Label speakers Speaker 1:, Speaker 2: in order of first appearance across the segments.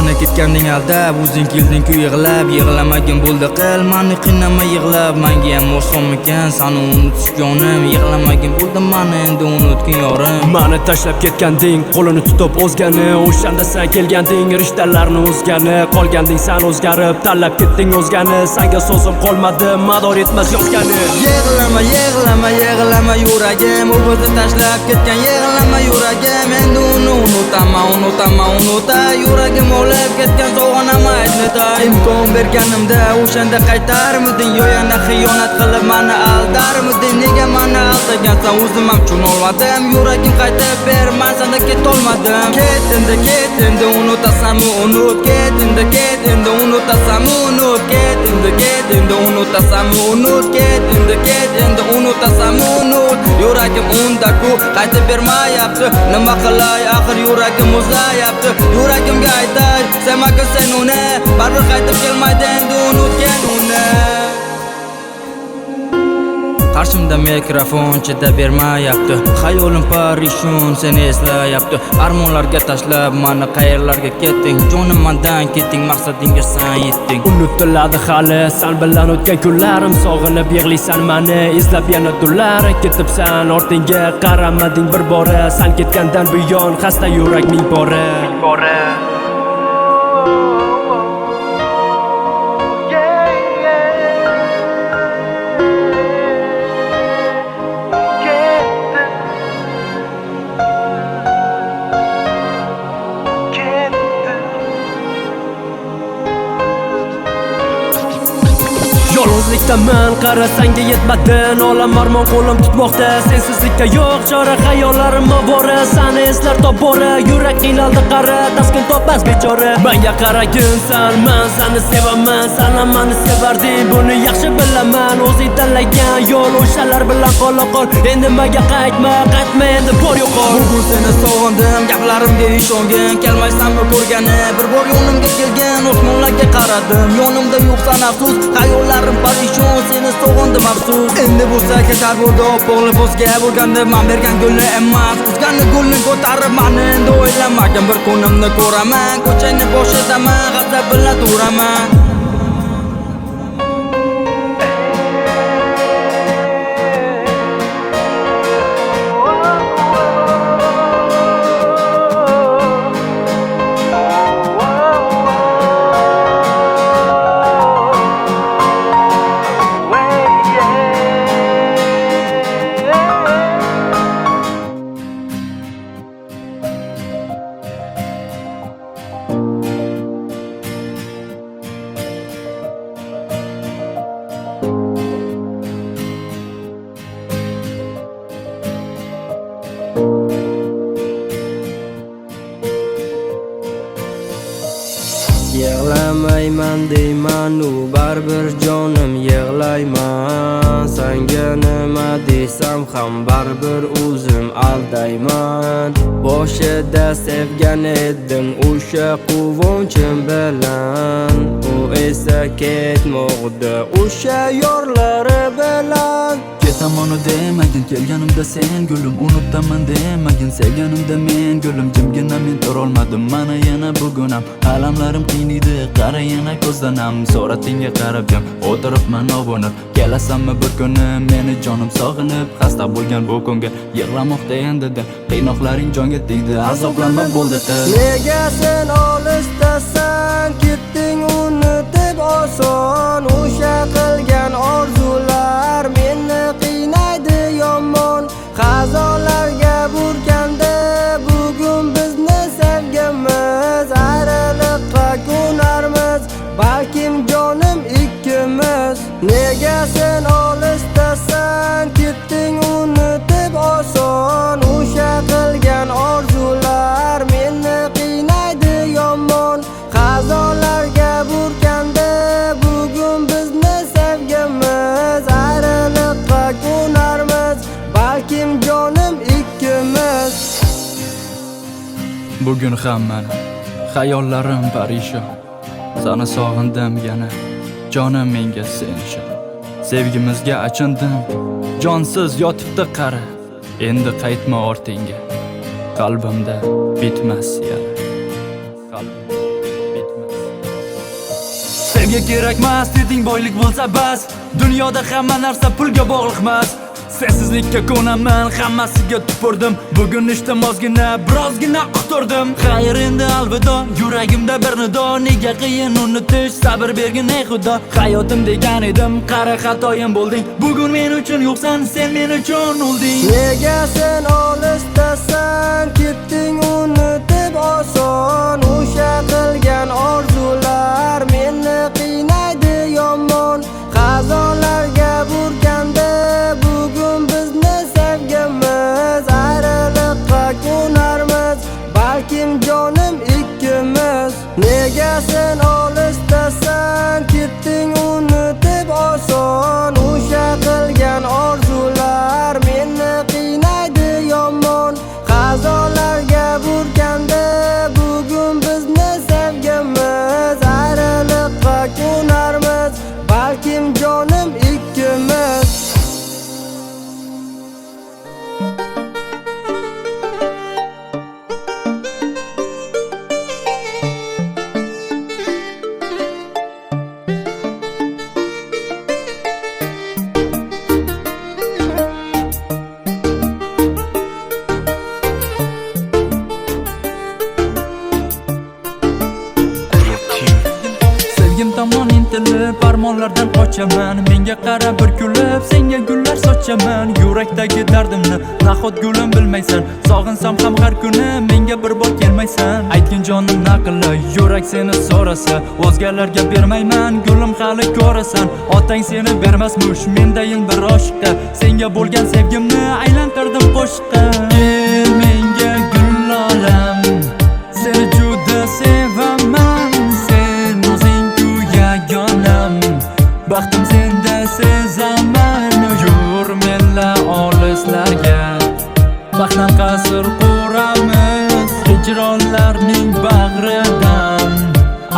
Speaker 1: Mani ketganding aldab, o'zing kelding-ku yig'lab. Yig'lamagin bo'ldi qil, mani qiynama yig'lab. Manga ham osonmikan sani unutish jonim. Yig'lamagin bo'ldi mani endi unutgin yorim.
Speaker 2: Mani tashlab ketganding, qo'lini tutib o'zgani. O'shanda sen kelganding, rishtalarni uzgani. Qolganding sen o'zgarib, tanlab ketding o'zgani. Senga so'zim qolmadi, mador etmas yozgani.
Speaker 1: Yig'lama, yig'lama, yig'lama yuragim. U bizni tashlab ketgan, yig'lama yuragim. Endi uni unutaman, unutaman, unutay. Yuragim olib ketgan, sog'inaman aytnitay. Imkon berganimda o'shanda qaytarmiding? Yo yana xiyonat qilib mani aldarmiding? Nega mani aldagansan, o'zim ham tushunolmadim. Yuragim qaytib ber, man senda ketolmadim. Ket endi, ket endi, unutasanmi unut. Ket endi, ket endi, unutasanmi unut. Ket endi, ket endi, unutasanmi unut. Ket endi, ket endi, unutasanmi unut. Yuragim unda-ku qaytib bermayapti. Nima qilay axir yuragim muzlayapti. Yuragimga aytay, sevmagin sen uni. Baribir qaytib kelmaydi endi unutgin uni. Qarshimda mikrofon chidab bermayapti. Xayolim parishon seni eslayapti. Armonlarga tashlab mani qayerlarga ketding? Jonim mandan ketding, maqsadingga san yetding.
Speaker 2: Unutiladi hali san bilan o'tgan kunlarim. Sog'inib yig'laysan mani, izlab yana tunlar. Ketibsan ortingga qaramading bir bora. San ketgandan buyon xasta yurak ming pora. Yolg'izlikdaman, qara senga yetmadi. Olam armon qo'lim tutmoqda, sensizlikka yo'q chora. Xayollarim ovora, seni eslar tobora. Yurak qiynaldi qara, taskin topmas bechora. Menga qaragin san, man seni sevaman. San ham meni sevarding, buni yaxshi bilaman. O'zing tanlagan yo'l o'shalar bilan qola qol. Endi menga qaytma, qaytma endi bor yo'qol.
Speaker 1: Bugun seni sog'indim, gaplarimga ishongin. Kelmaysanmi ko'rgani, bir bor yonimga kelgin. Osmonlarga qaradim, yonimda yo'qsan afsus. Xayollarim parishon, seni sog'indim afsus. Endi bo'lsa ketar bo'ldi oppoq libosga bo'lganda. Man bergan gulni emas, uzganni gulni ko'tarib mani endi o'ylamagin. Bir kunimni ko'raman, ko'chani boshidaman, g'azab bilan turaman. Yig'lamayman deyman u baribir jonim yig'layman. Senga nima desam ham baribir o'zim aldayman. Boshida sevgan edim o'sha quvonchim bilan. U esa ketmoqda o'sha yorlari bilan.
Speaker 3: Ketaman u demagin, kelganimda sen gulim. Unutaman demagin, sevganimda men gulim. Jimgina men turolmadim, mana yana bugun ham alamlarim qiynaydi, qara yana ko'zdan ham. Suratingga qarab jim o'tiribman ovunib. Kelasanmi bir kuni meni jonim sog'inib. Xasta bo'lgan bu kunga yig'lamoqda endi dil. Qiynoqlaring jonga tegdi, azoblanma bo'ldi til.
Speaker 4: Nega sen olisdasan, ketding unutib oson. O'sha qilgan orzular meni qiynaydi yomon. Xazonlarga burkandi bugun bizni sevgimiz. Ayriliqqa ko'narmiz balkim jonim ikkimiz. Nega sen olisdasan, ketding unutib oson. O'sha qilgan orzular meni qiynaydi yomon. Xazonlarga burkandi bugun bizni sevgimiz. Ayriliqqa ko'narmiz balkim jonim ikkimiz.
Speaker 3: Bugun ham mana xayollarim parishon. Seni sog'indim yana, jonim menga sen ishon. Sevgimizga achindim, jonsiz yotibdi qara. Endi qaytma ortingga, qalbimda bitmas yara. Qalbim. Menga kerakmas deding, boylik bo'lsa bas. Dunyoda hamma narsa pulga bog'liqmas. Sensizlikka ko'naman, hammasiga tupurdim. Bugun ishdim ozgina, birozgina quturdim. Xayr endi alvido, yuragimda bir nido. Nega qiyin unutish, sabr bergin ey Xudo. Hayotim degan edim, qara xatoyim bo'lding. Bugun men uchun yo'qsan, sen men uchun o'lding.
Speaker 4: Nega sen olisdasan, ketding unutib oson. O'sha qilgan orzular meni qiynaydi yomon. Xazonlarga burkandi bugun bizni sevgimiz. Ayriliqqa ko'narmiz balkim jonim ikkimiz. Nega sen olisdasan, ketding unutib oson. O'sha qilgan orzular meni qiynaydi yomon. Xazonlarga burkandi bugun bizni sevgimiz. Ayriliqqa ko'narmiz balkim jonim ikkimiz.
Speaker 3: Sevgim tomon intilib, armonlardan qochaman. Menga qara bir kulib, senga gullar sochaman. Yurakdagi dardimni nahot gulim bilmaysan. Sog'insam ham har kuni menga bir bor kelmaysan. Aytgin jonim naqli, yurak seni so'rasa, o'zgalarga bermayman, gulim hali ko'rasan. Otang seni bermasmush mendayin bir oshiqqa. Senga bo'lgan sevgimni aylantirdim qo'shiqqa. Kel menga gulolam, seni juda sevaman. Sen o'zing-ku yagonam, baxtim senda sezaman. Yur menla olislarga, baxtdan qasr quramiz. Hijronlarning bag'ridan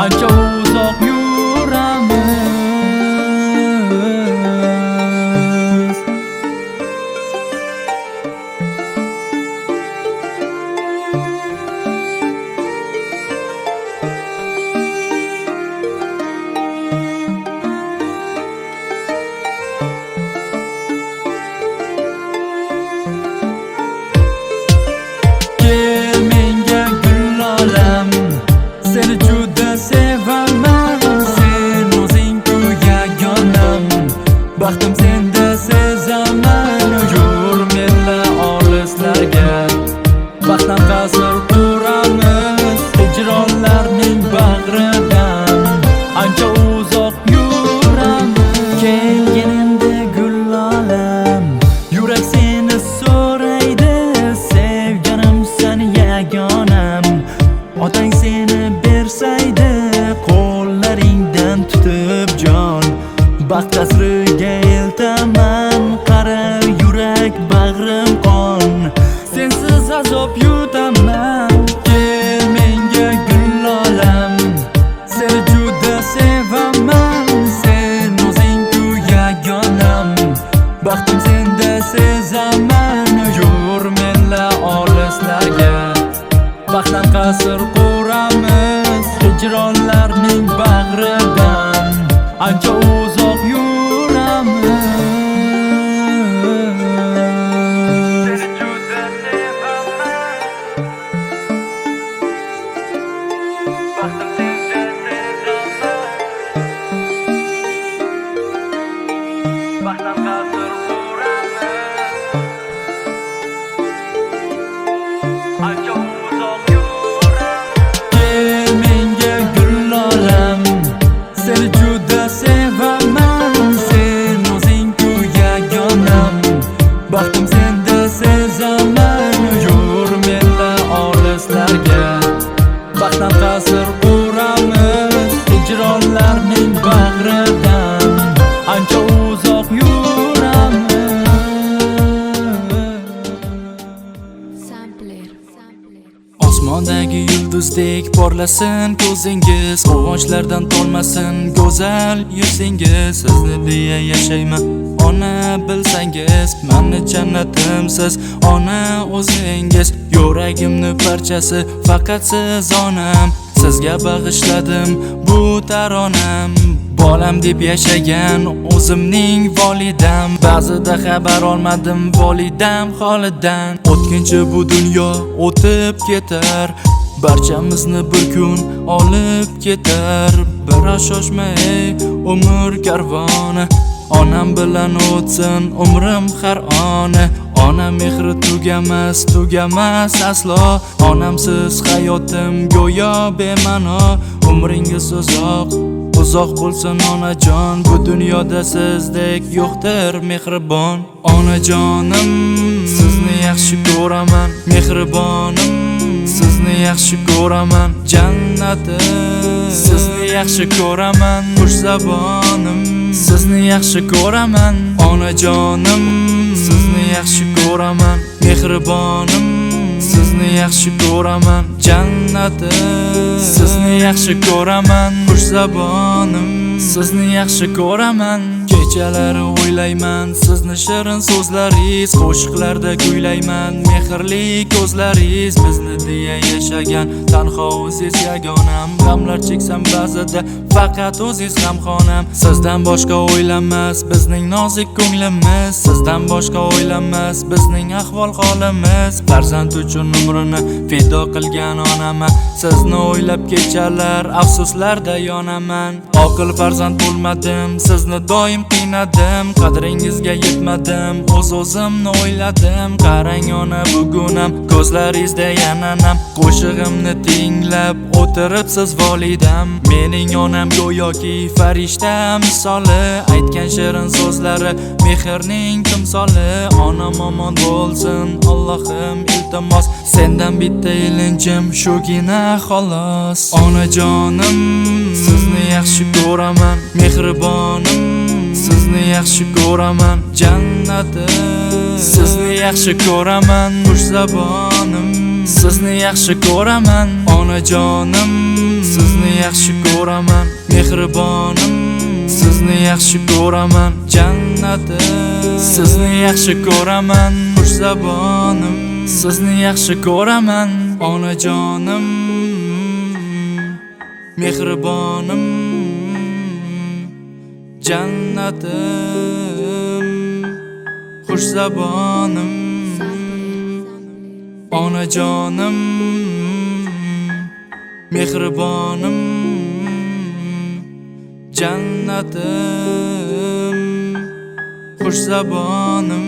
Speaker 3: ancha uzoq yuramiz. Kel menga gulolam, seni juda sevaman. Sen o'zing-ku yagonam, baxtim senda sezaman. Yur menla olislarga, baxtdan qasr quramiz. Hijronlarning bag'ridan ancha uzoq yuramiz. Kelgin endi gulolam, yurak seni so'raydi. Sevganim sen yagonam, otang seni bersaydi. Qo'llaringdan tutib jon, baxt qasriga eltaman. Qara yurak bag'rim qon, sensiz azob yutaman. Kel menga gulolam, seni juda sevaman. Sen o'zing-ku yagonam, baxtim senda sezaman. Yur menla olislarga, baxtdan qasr quramiz. Hijronlarning bag'ridan ancha uzoq yuramiz. Seni juda sevaman, baxtim senda sezaman. Baxtdan qasr quramiz, ancha uzoq yuramiz. Kel menga gulolam, seni juda sevaman. Sen o'zing-ku yagonam, baxtim senda sezaman. Yur menla olislarga, baxtdan qasr quramiz. Hijronlarning bag'ridan ancha uzoq yuramiz.
Speaker 5: Sampler.
Speaker 3: Osmondagi yulduzdek porlasin ko'zingiz, quvonchlardan to'lmasin go'zal yuzingiz. Sizni deya yashayman ona, bilsangiz, mani jannatimsiz ona o'zingiz. Yuragimni parchasi faqat siz onam, sizga bag'ishladim bu taronam. Bolam deb yashagan o'zimning volidam, ba'zida xabar olmadim volidam holidan. O'tkinchi bu dunyo o'tib ketar, barchamizni bir kun olib ketar. Biroq shoshma ey umr karvoni, onam bilan o'tsin umrim har oni. Ona mehri tugamas, tugamas aslo. Onamsiz hayotim go'yo bema'no. Umringiz uzoq, uzoq bo'lsin onajon. Bu dunyoda sizdek yo'qdir mehribon. Onajonim, sizni yaxshi ko'raman. Mehribonim, sizni yaxshi ko'raman. Jannatim, sizni yaxshi ko'raman. Xushzabonim, sizni yaxshi ko'raman. Onajonim, sizni yaxshi ko'raman. Mehribonim, sizni yaxshi ko'raman. Jannatim, sizni yaxshi ko'raman. Xushzabonim, sizni yaxshi ko'raman. Kechalari o'ylayman sizni shirin so'zlaringiz, qo'shiqlarda kuylayman mehrli ko'zlaringiz. Bizni deya yashagan tanho o'zingiz yagonam. G'amlar cheksam ba'zida faqat o'zingiz g'amxonam. Sizdan boshqa o'ylamas bizning nozik ko'nglimiz, sizdan boshqa o'ylamas bizning ahvol holimiz. Farzand uchun umrini fido qilgan onama, sizni o'ylab kechalar afsuslarda yonaman. Oqil farzand bo'lmadim, sizni doim qiynadim, qadringizga yetmadim, o'z-o'zimni o'yladim. Qarang ona, bugunam ko'zlaringizda yananam, qo'shig'imni tinglab o'tiribsiz volidam. Mening onam go'yoki farishta misoli, aytgan shirin so'zlari mehrning timsoli. Onam omon bo'lsin, Allohim iltimos, sendan bitta ilinjim shugina xolos. Onajonim, sizni yaxshi ko'raman. Mehribonim, sizni yaxshi ko'raman. Jannatim, sizni yaxshi ko'raman. Xushzabonim, sizni yaxshi ko'raman. Onajonim, sizni yaxshi ko'raman. Mehribonim, sizni yaxshi ko'raman. Jannatim, sizni yaxshi ko'raman. Xushzabonim, sizni yaxshi ko'raman. Onajonim, mehribonim, jannatim, xushzabonim. Onajonim, mehribonim, jannatim, xushzabonim.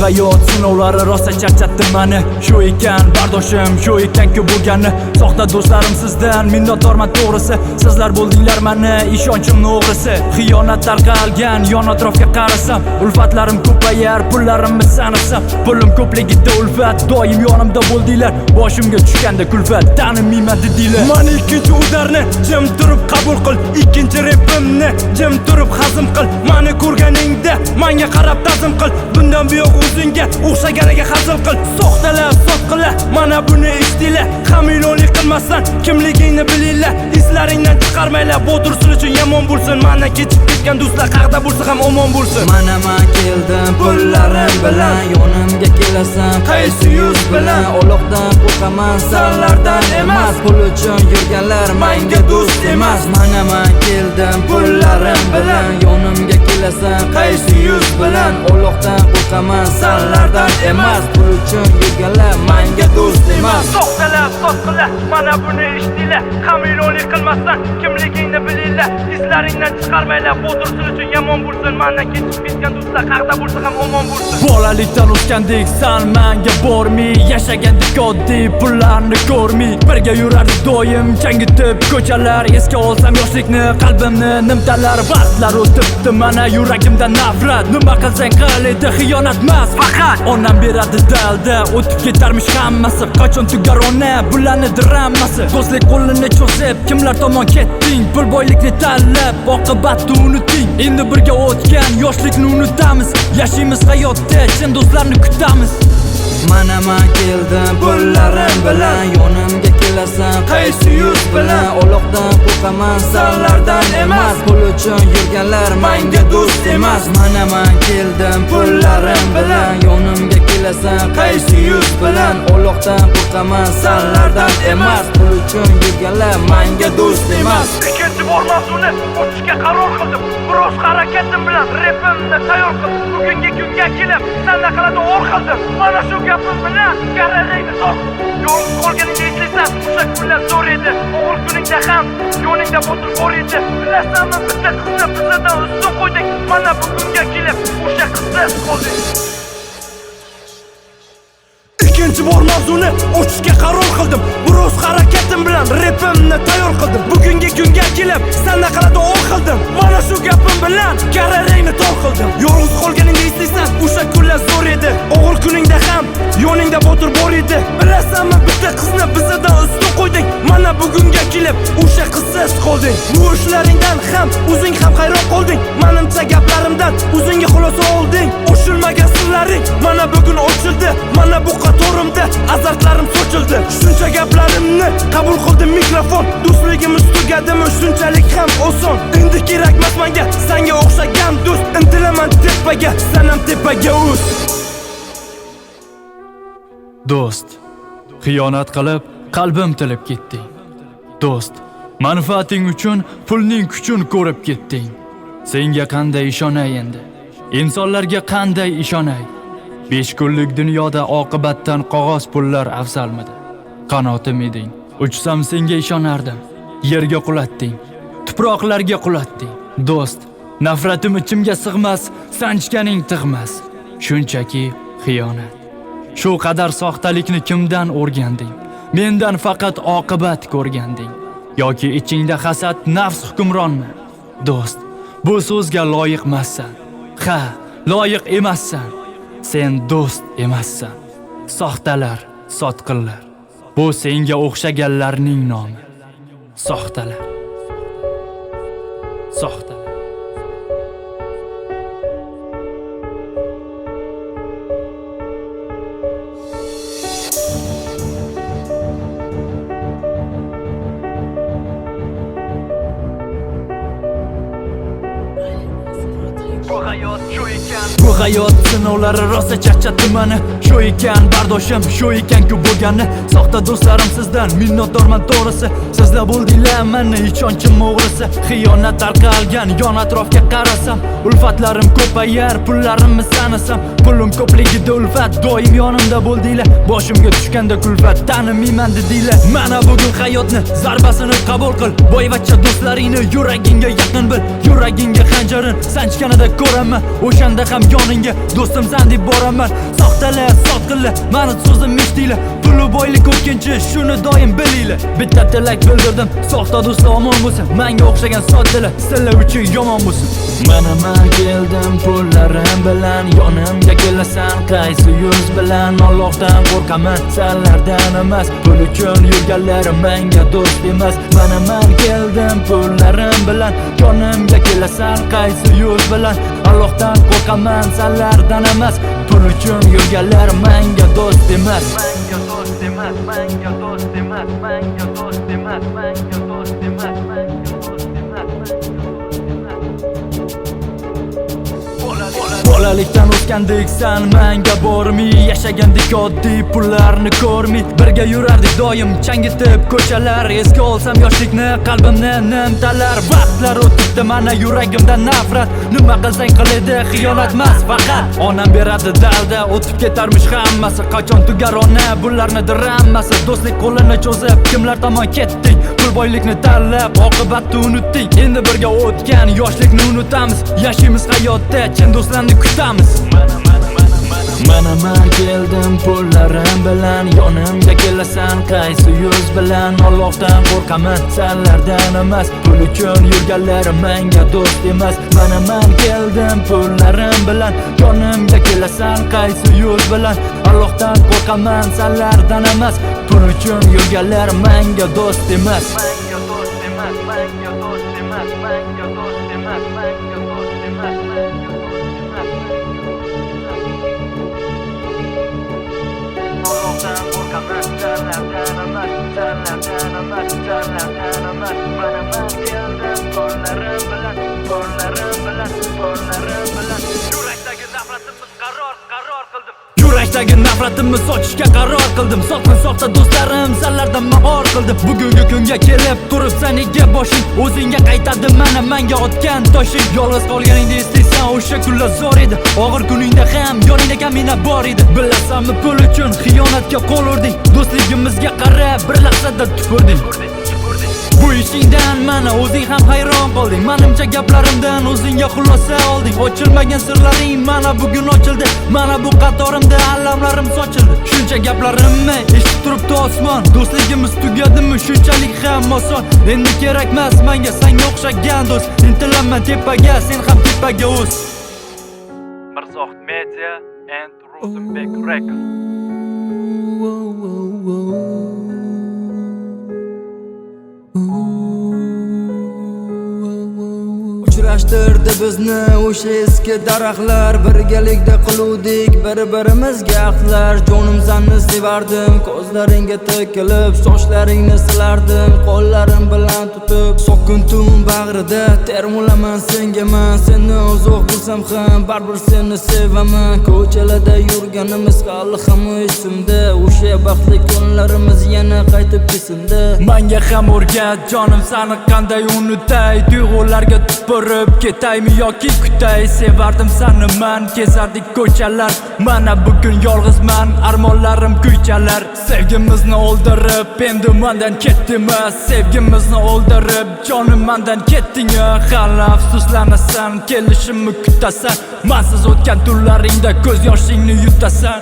Speaker 2: Hayot sinovlari rosa charchatdi meni. Shu ekan bardoshim, shu ekan-ku bo'lgani. Soxta do'stlarim sizdan minnatdorman to'g'risi. Sizlar bo'ldinglar meni ishonchimni o'g'risi. Xiyonat tarqalgan yon atrofga qarasam, ulfatlarim ko'payar, pullarimni sanasam. Pulim ko'pligida ulfat, doim yonimda bo'ldinglar. Boshimga tushganda kulfat, tanimayman dedinglar.
Speaker 5: Mana ikkinchi udarni jim turib qabul qil, ikkinchi repimni jim turib hazm qil. Mani ko'rganingda menga qarab ta'zim qil. Bundan buyoq o'zingga o'xshaganiga hazil qil. Soxtalar, sotqinlar, mana buni eshitinglar. Hamilonlik qilmasdan kimligingni bilinglar. Izlaringdan chiqarmanglar, botursin uchun yomon bo'lsin. Mana kechib ketgan do'stlar qaqda bo'lsa ham omon bo'lsin.
Speaker 1: Mana men keldim pullarim bilan, yonimga kelasan
Speaker 5: qaysi yuz bilan?
Speaker 1: Allohdan qo'rqaman,
Speaker 5: sanlardan emas.
Speaker 1: Pul uchun yurganlar
Speaker 5: menga do'st emas.
Speaker 1: Mana men keldim pullarim bilan, yonimga kelasan
Speaker 5: qaysi yuz bilan?
Speaker 1: Allohdan qo'rqaman,
Speaker 5: sanlardan emas.
Speaker 1: Pul uchun yurganlar
Speaker 5: menga do'st emas. Soxtalar, sotqinlar, mana buni eshitinglar. Hamilonlik qilmasdan kimligingni bilinglar. Izlaringdan chiqarmanglar, botursin uchun yomon bo'lsin. Mana kechib ketgan do'stlar qaqda bo'lsa ham omon bo'lsin.
Speaker 2: Bolalikdan o'sgandik, san menga bormay, yashagandik oddiy, pullarni ko'rmay. Birga yurardik doim changitib ko'chalar. Esga olsam yoshlikni, qalbimni nimtalar. Vaqtlar o'tibdi, mana yuragimda nafrat. Nima qilsang qil edi, xiyonatmas faqat. Onam beradi dalda, o'tib ketarmish hammasi. Qachon tugar ona bularni dramasi? Do'stlik qo'lini cho'zib, kimlar tomon ketding? Pul boylikni tanlab, oqibatni unuting. Endi birga o'tgan yoshlikni unutamiz. Yashaymiz hayotda, chin do'stlarni kutamiz.
Speaker 1: Mana man keldim pullarim bilan, yonimga kelasan qaysi yuz bilan? Allohdan qo'rqaman, sanlardan emas. Pul uchun yurganlar menga do'st emas. Mana man keldim pullarim bilan, yonimga kelasan qaysi yuz bilan? Allohdan qo'rqaman, sanlardan emas. Pul uchun yurganlar menga do'st emas.
Speaker 5: Ikkinchi bor mavzuni o'tishga qaror qildim. Biroz harakatim bilan repimni tayyor qildim. Bugungi kunga kelib sandaqalarda or qildim. Mana shu gapim bilan gararingni tor. Yolg'iz qolganingda eslaysan, o'sha kunlar zo'r edi. Og'ir kuningda ham yoningda botir bor edi. Bilasanmi, bitta qizni bizdan ustun qo'ydik. Mana bugunga kelib o'sha qizsiz qoldik. Ikkinchi bor mavzuni ochishga qaror qildim. Biroz harakatim bilan repimni tayyor qildim. Bugungi kunga kelib sandaqalarda or qildim. Mana shu gapim bilan gararingni tor qildim. Yolg'iz qolganingda eslaysan, o'sha kunlar zo'r edi. Og'ir kuningda ham yoningda botir bor edi. Bilasanmi, bitta qizni bizdan ustun qo'ydik. Mana bugunga kelib o'sha qizsiz qolding. Bu ishlaringdan ham o'zing ham hayron qolding. Menimcha gaplarimdan o'zingga xulosa olding. Ochilmagan sirlaring mana bugun ochildi. Mana bu qatorimda azartlarim sochildi. Shuncha gaplarimni qabul qildim mikrofon. Do'stligimiz tugadimi shunchalik ham oson. Endi kerakmas menga senga o'xshagan do'st. Intilaman tepaga, sen ham tepaga o's.
Speaker 3: Do'st, xiyonat qilib qalbim tilib ketding. Do'st, manfaating uchun pulning kuchini ko'rib ketding. Senga qanday ishonay endi? Insonlarga qanday ishonay? 5 kunlik dunyoda oqibatdan qog'oz pullar afzalmidi? Qanotim eding, uchsam senga ishonardim. Yerga qulatding, tuproqlarga qulatding. Do'st, nafratim ichimga sig'mas, sanchganing tig'mas. Shunchaki xiyonat. Shu qadar soxtalikni kimdan o'rganding? Mendan faqat oqibat ko'rganding. Yoki ichingda hasad, nafs hukmronmi? Do'st, bu so'zga loyiqmassan. Ha, loyiq emassan. Sen do'st emassan. Soxtalar, sotqinlar. Bu senga o'xshaganlarning nomi. Soxtalar. Soxtalar. Bu hayot sinovlari rosa charchatdi meni. Shu ekan bardoshim, shu ekan-ku bo'lgani. Soxta do'stlarim sizdan minnatdorman to'g'risi. Sizlar bo'ldinglar meni ishonchim o'g'risi. Xiyonat tarqalgan yon atrofga qarasam, ulfatlarim ko'payar, pullarimni sanasam. Pulim ko'pligida ulfat doim yonimda bo'ldinglar. Boshimga tushganda kulfat tanimayman dedinglar. Mana bugun hayotni zarbasini qabul qil. Boyvachcha do'stlaringni yuragingga yaqin bil. Yuragingga xanjarin sanchganida ko'raman. O'shanda ham yoningga do'stimsan deb boraman. Soxtalar, sotqinlar, mani so'zim eshitdinglar. Pul boylik o'tkinchi, shuni doim bilinglar. Bitta tilak bildirdim, soxta do'stlar omon bo'lsin. Menga o'xshagan soddalar sizlar uchun yomon bo'lsin. Mana men keldim pullarim bilan, yonimga kelasan qaysi yuz bilan? Allohdan qo'rqaman, sanlardan emas. Pul uchun yurganlarim menga do'st emas. Mana men keldim pullarim bilan, yonimga kelasan qaysi yuz bilan? Allohdan qo'rqaman, sanlardan emas. Pul uchun yurganlar menga do'st emas.
Speaker 5: Menga do'st emas, menga do'st emas, menga do'st emas, menga do'st emas, menga do'st emas, menga do'st emas.
Speaker 3: Bolalikdan o'sgandik san menga bormi, yashagandik oddiy pullarni ko'rmi. Birga yurardik doim changitib ko'chalar. Esga olsam yoshlikni qalbimni nimtalar. Vaqtlar o'tibdi mana yuragimda nafrat. Nima qilsang qil edi xiyonatmas faqat. Onam beradi dalda o'tib ketarmish hammasi. Qachon tugar ona bularni dramasi. Do'stlik qo'lini cho'zib kimlar tomon ketding? Pul boylikni tanlab oqibatni unutding. Endi birga o'tgan yoshlikni unutamiz. Yashaymiz hayotda chin do'stlarni kutamiz. Mana men keldim pullarim bilan, yonimga kelasan qaysi yuz bilan? Allohdan qo'rqaman, sanlardan emas. Pul uchun yurganlarim menga do'st emas. Mana men keldim pullarim bilan, yonimga kelasan qaysi yuz bilan? Allohdan qo'rqaman, sanlardan emas. Pul uchun yurganlar menga do'st emas.
Speaker 5: Menga do'st emas, menga do'st emas, menga do'st emas, menga do'st emas, menga do'st emas.
Speaker 3: Qo'rqaman senlardan emas, senlardan emas, senlardan emas. Mana man keldim qo'llarim bilan, qo'llarim bilan, qo'llarim bilan.
Speaker 5: Yurakdagi nafratimni qaror, qaror qildim. Yurakdagi nafratimni sochishga qaror qildim. Sotqin soxta do'stlarim sanlardan mahor qildim. Bugungi kunga kelib turibsan nega boshing? O'zingga qaytadi mana menga otgan toshing. Yolg'iz qolganingda eslaysan o'sha kunlar zo'r edi. Og'ir kuningda ham yoningda kamina bor edi. Bilasanmi pul uchun xiyonatga qo'l urding. Do'stligimizga qarab bir lahzada tupurding. Bu ishingdan mana o'zing ham hayron qolding. Menimcha gaplarimdan o'zingga xulosa olding. Ochilmagan sirlaring mana bugun ochildi. Mana bu qatorimda alamlarim sochildi. Shuncha gaplarimni eshitib turibdi osmon. Do'stligimiz tugadimi shunchalik ham oson. Endi kerakmas menga senga o'xshagan do'st. Intilaman tepaga, sen ham tepaga o's. Mirzohid Media and Ro'zimbek Record.
Speaker 1: Uchrashtirdi bizni o'sha eski daraxtlar. Birgalikda qiluvdik bir-birimizga ahdlar. Jonim seni sevardim, ko'zlaringga tikilib, sochlaringni silardim, qo'llarim bilan tutib. Sokin tun bag'rida termulaman senga man. Seni uzoq bo'lsam ham baribir seni sevaman. Ko'chalarda yurganimiz hali ham esimda. O'sha baxtli kunlarimiz yana qaytib esimda.
Speaker 5: Menga ham o'rgat jonim seni qanday unutay. Tuyg'ularga tupurib ketaymi yoki kutay. Sevardim seni man, kezardik ko'chalar. Mana bugun yolg'izman, armonlarim kuychalar. Sevgimizni o'ldirib endi mendan ketdimi? Sevgimizni o'ldirib jonim mendan ketding. Hali afsuslanasan, kelishimni kutasan. Mansiz o'tgan tunlaringda ko'z yoshingni yutasan.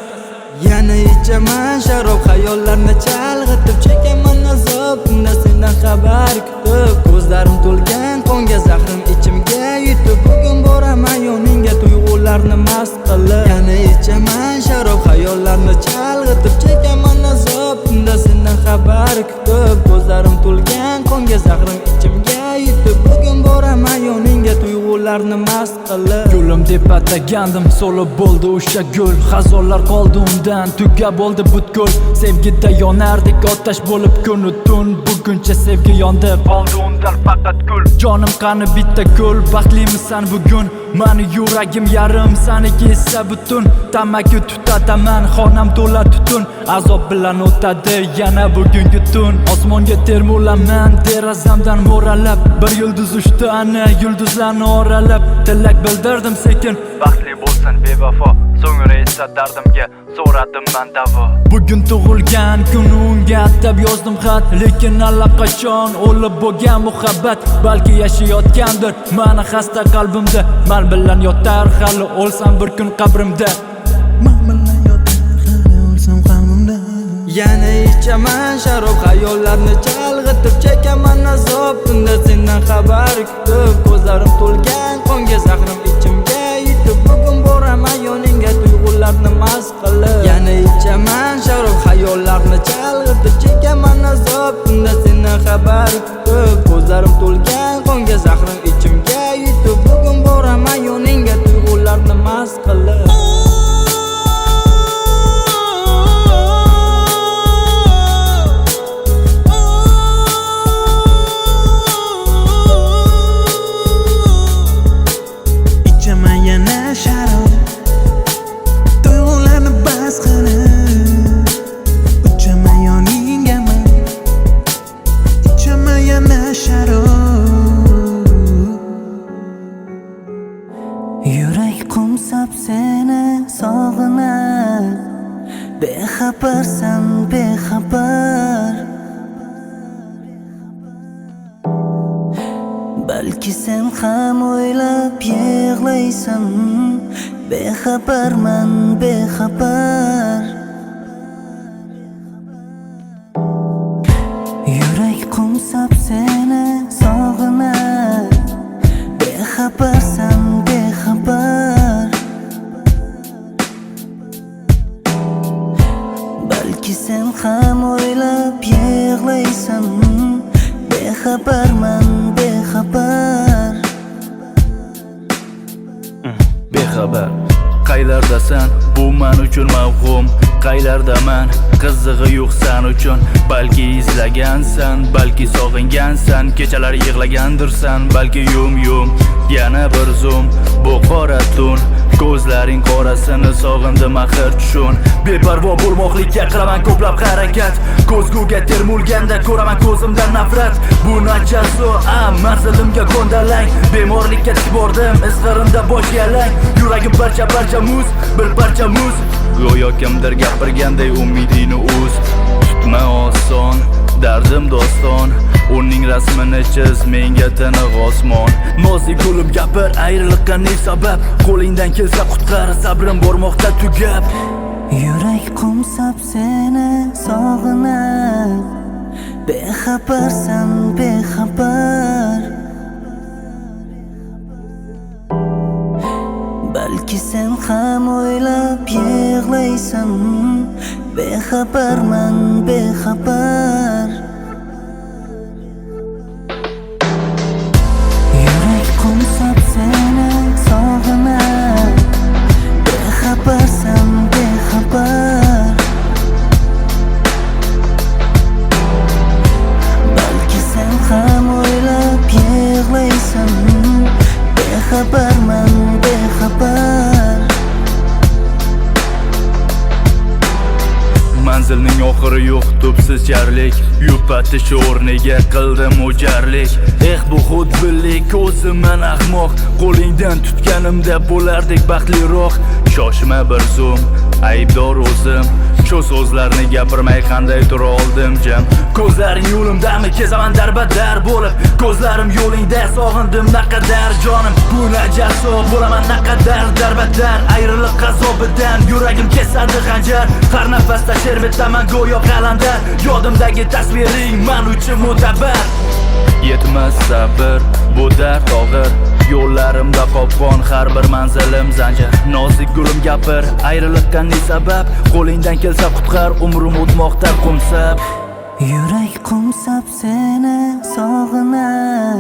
Speaker 1: Yana ichaman sharob, xayollarni chalg'itib, chekaman azob, tunda sendan xabar kutib. Ko'zlarim to'lgan qonga, zahrim ichimga yutib. Bugun boraman yoningga tuyg'ularni mast qilib. Yana ichaman sharob, xayollarni chalg'itib, chekaman azob, tunda sendan xabar kutib. Ko'zlarim to'lgan qonga, zahrim ichimga yutib. Bugun boraman yoningga tuyg'ularni mast qilib.
Speaker 5: Gulim deb atagandim, so'lib bo'ldi o'sha gul. Xazonlar qoldi undan, tugab bo'ldi butkul. Sevgida yonardik otash bo'lib kunu tun. Buguncha sevgi yondi, qoldi undan faqat kul. Jonim qani bitta kul, baxtlimisan bugun? Mani yuragim yarim, saniki esa butun. Tamaki tutataman, xonam to'la tutun. Azob bilan o'tadi yana bugungi tun. Osmonga termulaman, derazamdan mo'ralab. Bir yulduz uchdi ana yulduzlarni oralab. Tilak bildirdim sekin, baxtli bo'lsin bevafo. So'ngra esa dardimga so'radim man davo. Bugun tug'ilgan kuni unga atab yozdim xat. Lekin allaqachon o'lib bo'lgan muhabbat. Balki yashayotgandir mani xasta qalbimda. Man bilan yotar hali o'lsam bir kun qabrimda.
Speaker 3: Man bilan yotar hali o'lsam qalbimda.
Speaker 1: Yana ichaman sharob, xayollarni chalg'itib, chekaman azob, tunda sendan xabar kutib. Ko'zlarim to'lgan qonga, zahrim ichimga yutib. Bugun boraman yoningga tuyg'ularni mast qilib. Yana ichaman sharob, xayollarni chalg'itib, chekaman azob, tunda sendan xabar kutib. Ko'zlarim to'lgan qonga, zahrim ichimga yutib. Bugun boraman yoningga tuyg'ularni mast qilib.
Speaker 3: Ichaman yana sharob, tuyg'ularni bas qilib. Uchaman yoningga man, ichaman yana sharob.
Speaker 6: Yurak qumsab seni sog'inar, bexabarsan bexabar. Balki sen ham o'ylab yig'laysan, bexabarman bexabar. Yurak qumsab seni sog'inar, bexabarsan bexabar. Balki sen ham o'ylab yig'laysan, bexabarman bexabar.
Speaker 3: Bexabar qaylardasan, bu men uchun mavhum. Qaylardaman, qizig'i yo'q san uchun. Balki izlagansan, balki sog'ingansan, kechalari yig'lagandirsan, balki yum-yum yana bir zum bu qora tun. Ko'zlaring qorasini sog'indim axir tushun. Beparvo bo'lmoqlikka qilaman ko'plab harakat. Ko'zguga termulganda ko'raman ko'zimdan nafrat. Bu najaso, manzilimga ko'ndalang. Bemorlikka tikib bordim, izg'irinda bosh yalang. Yuragim parcha-parcha muz, bir parcha muz. Go'yo kimdir gapirganday umidingni uz. Tutma oson, dardim doston. Uning rasmini chiz menga tiniq osmon. Nozik gulim gapir, ayriliqqa ne sabab? Qo'lingdan kelsa qutqar, sabrim bormoqda tugab.
Speaker 6: Yurak qumsab seni sog'inar, bexabarsan, bexabar. Balki sen ham o'ylab yig'laysan, bexabarman, bexabar. Yurak qumsab seni sog'inar, bexabarsan, bexabar. Balki sen ham o'ylab yig'laysan, bexabarman, bexabar.
Speaker 3: Manzilning oxiri yo'q, tubsiz jarlik. Yupatish o'rniga qildim o'jarlik. Eh, bu xudbinlik, o'zimman ahmoq. Qo'lingdan tutganimda bo'lardik baxtliroq. Shoshma bir zum, aybdor o'zim. Shu so'zlarni gapirmay qanday tura oldim jim.
Speaker 5: Ko'zlaring yo'limdami, kezaman darbadar bo'lib. Ko'zlarim yo'lingda, sog'indim naqadar jonim. Bu najaso bo'laman naqadar darbadar. Ayriliq azobidan yuragim kesadi xanjar. Har nafasda she'r bitaman go'yo qalandar. Yodimdagi tasviring man uchun mo'tabar.
Speaker 3: Yetmas sabr, bu dard og'ir. Yo'llarimda qopqon, har bir manzilim zanjir. Nozik gulim gapir, ayriliqqa ne sabab? Qo'lingdan kelsa qutqar, umrim o'tmoqda qumsab.
Speaker 6: Yurak qumsab seni sog'inar,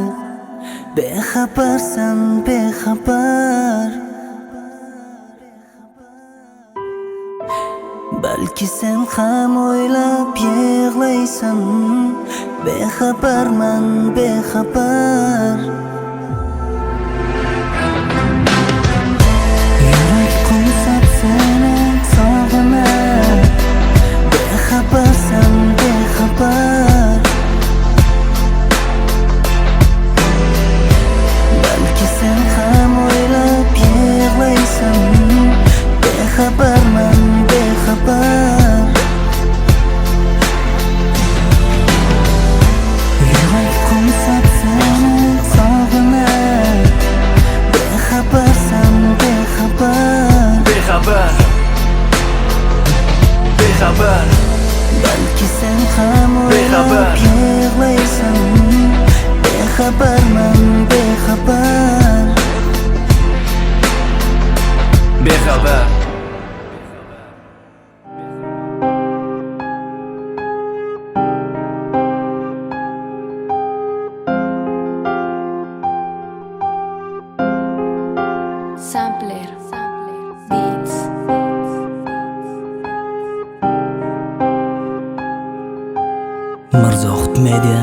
Speaker 6: bexabarsan, bexabar. Balki sen ham o'ylab yig'laysan, bexabarman, bexabar. Yurak qumsab seni sog'inar, bexabarsan, bexabar. Balki sen ham o'ylab yig'laysan, bexabarman, bexabar. Yurak qumsab seni sog'inar, bexabarsan, bexabar.
Speaker 3: Bexabar, bexabar.
Speaker 6: Balki sen ham o'ylab yig'laysan, bexabarman, bexabar.
Speaker 3: Bexabar.
Speaker 7: Sampler Beats.
Speaker 6: Mirzohid Media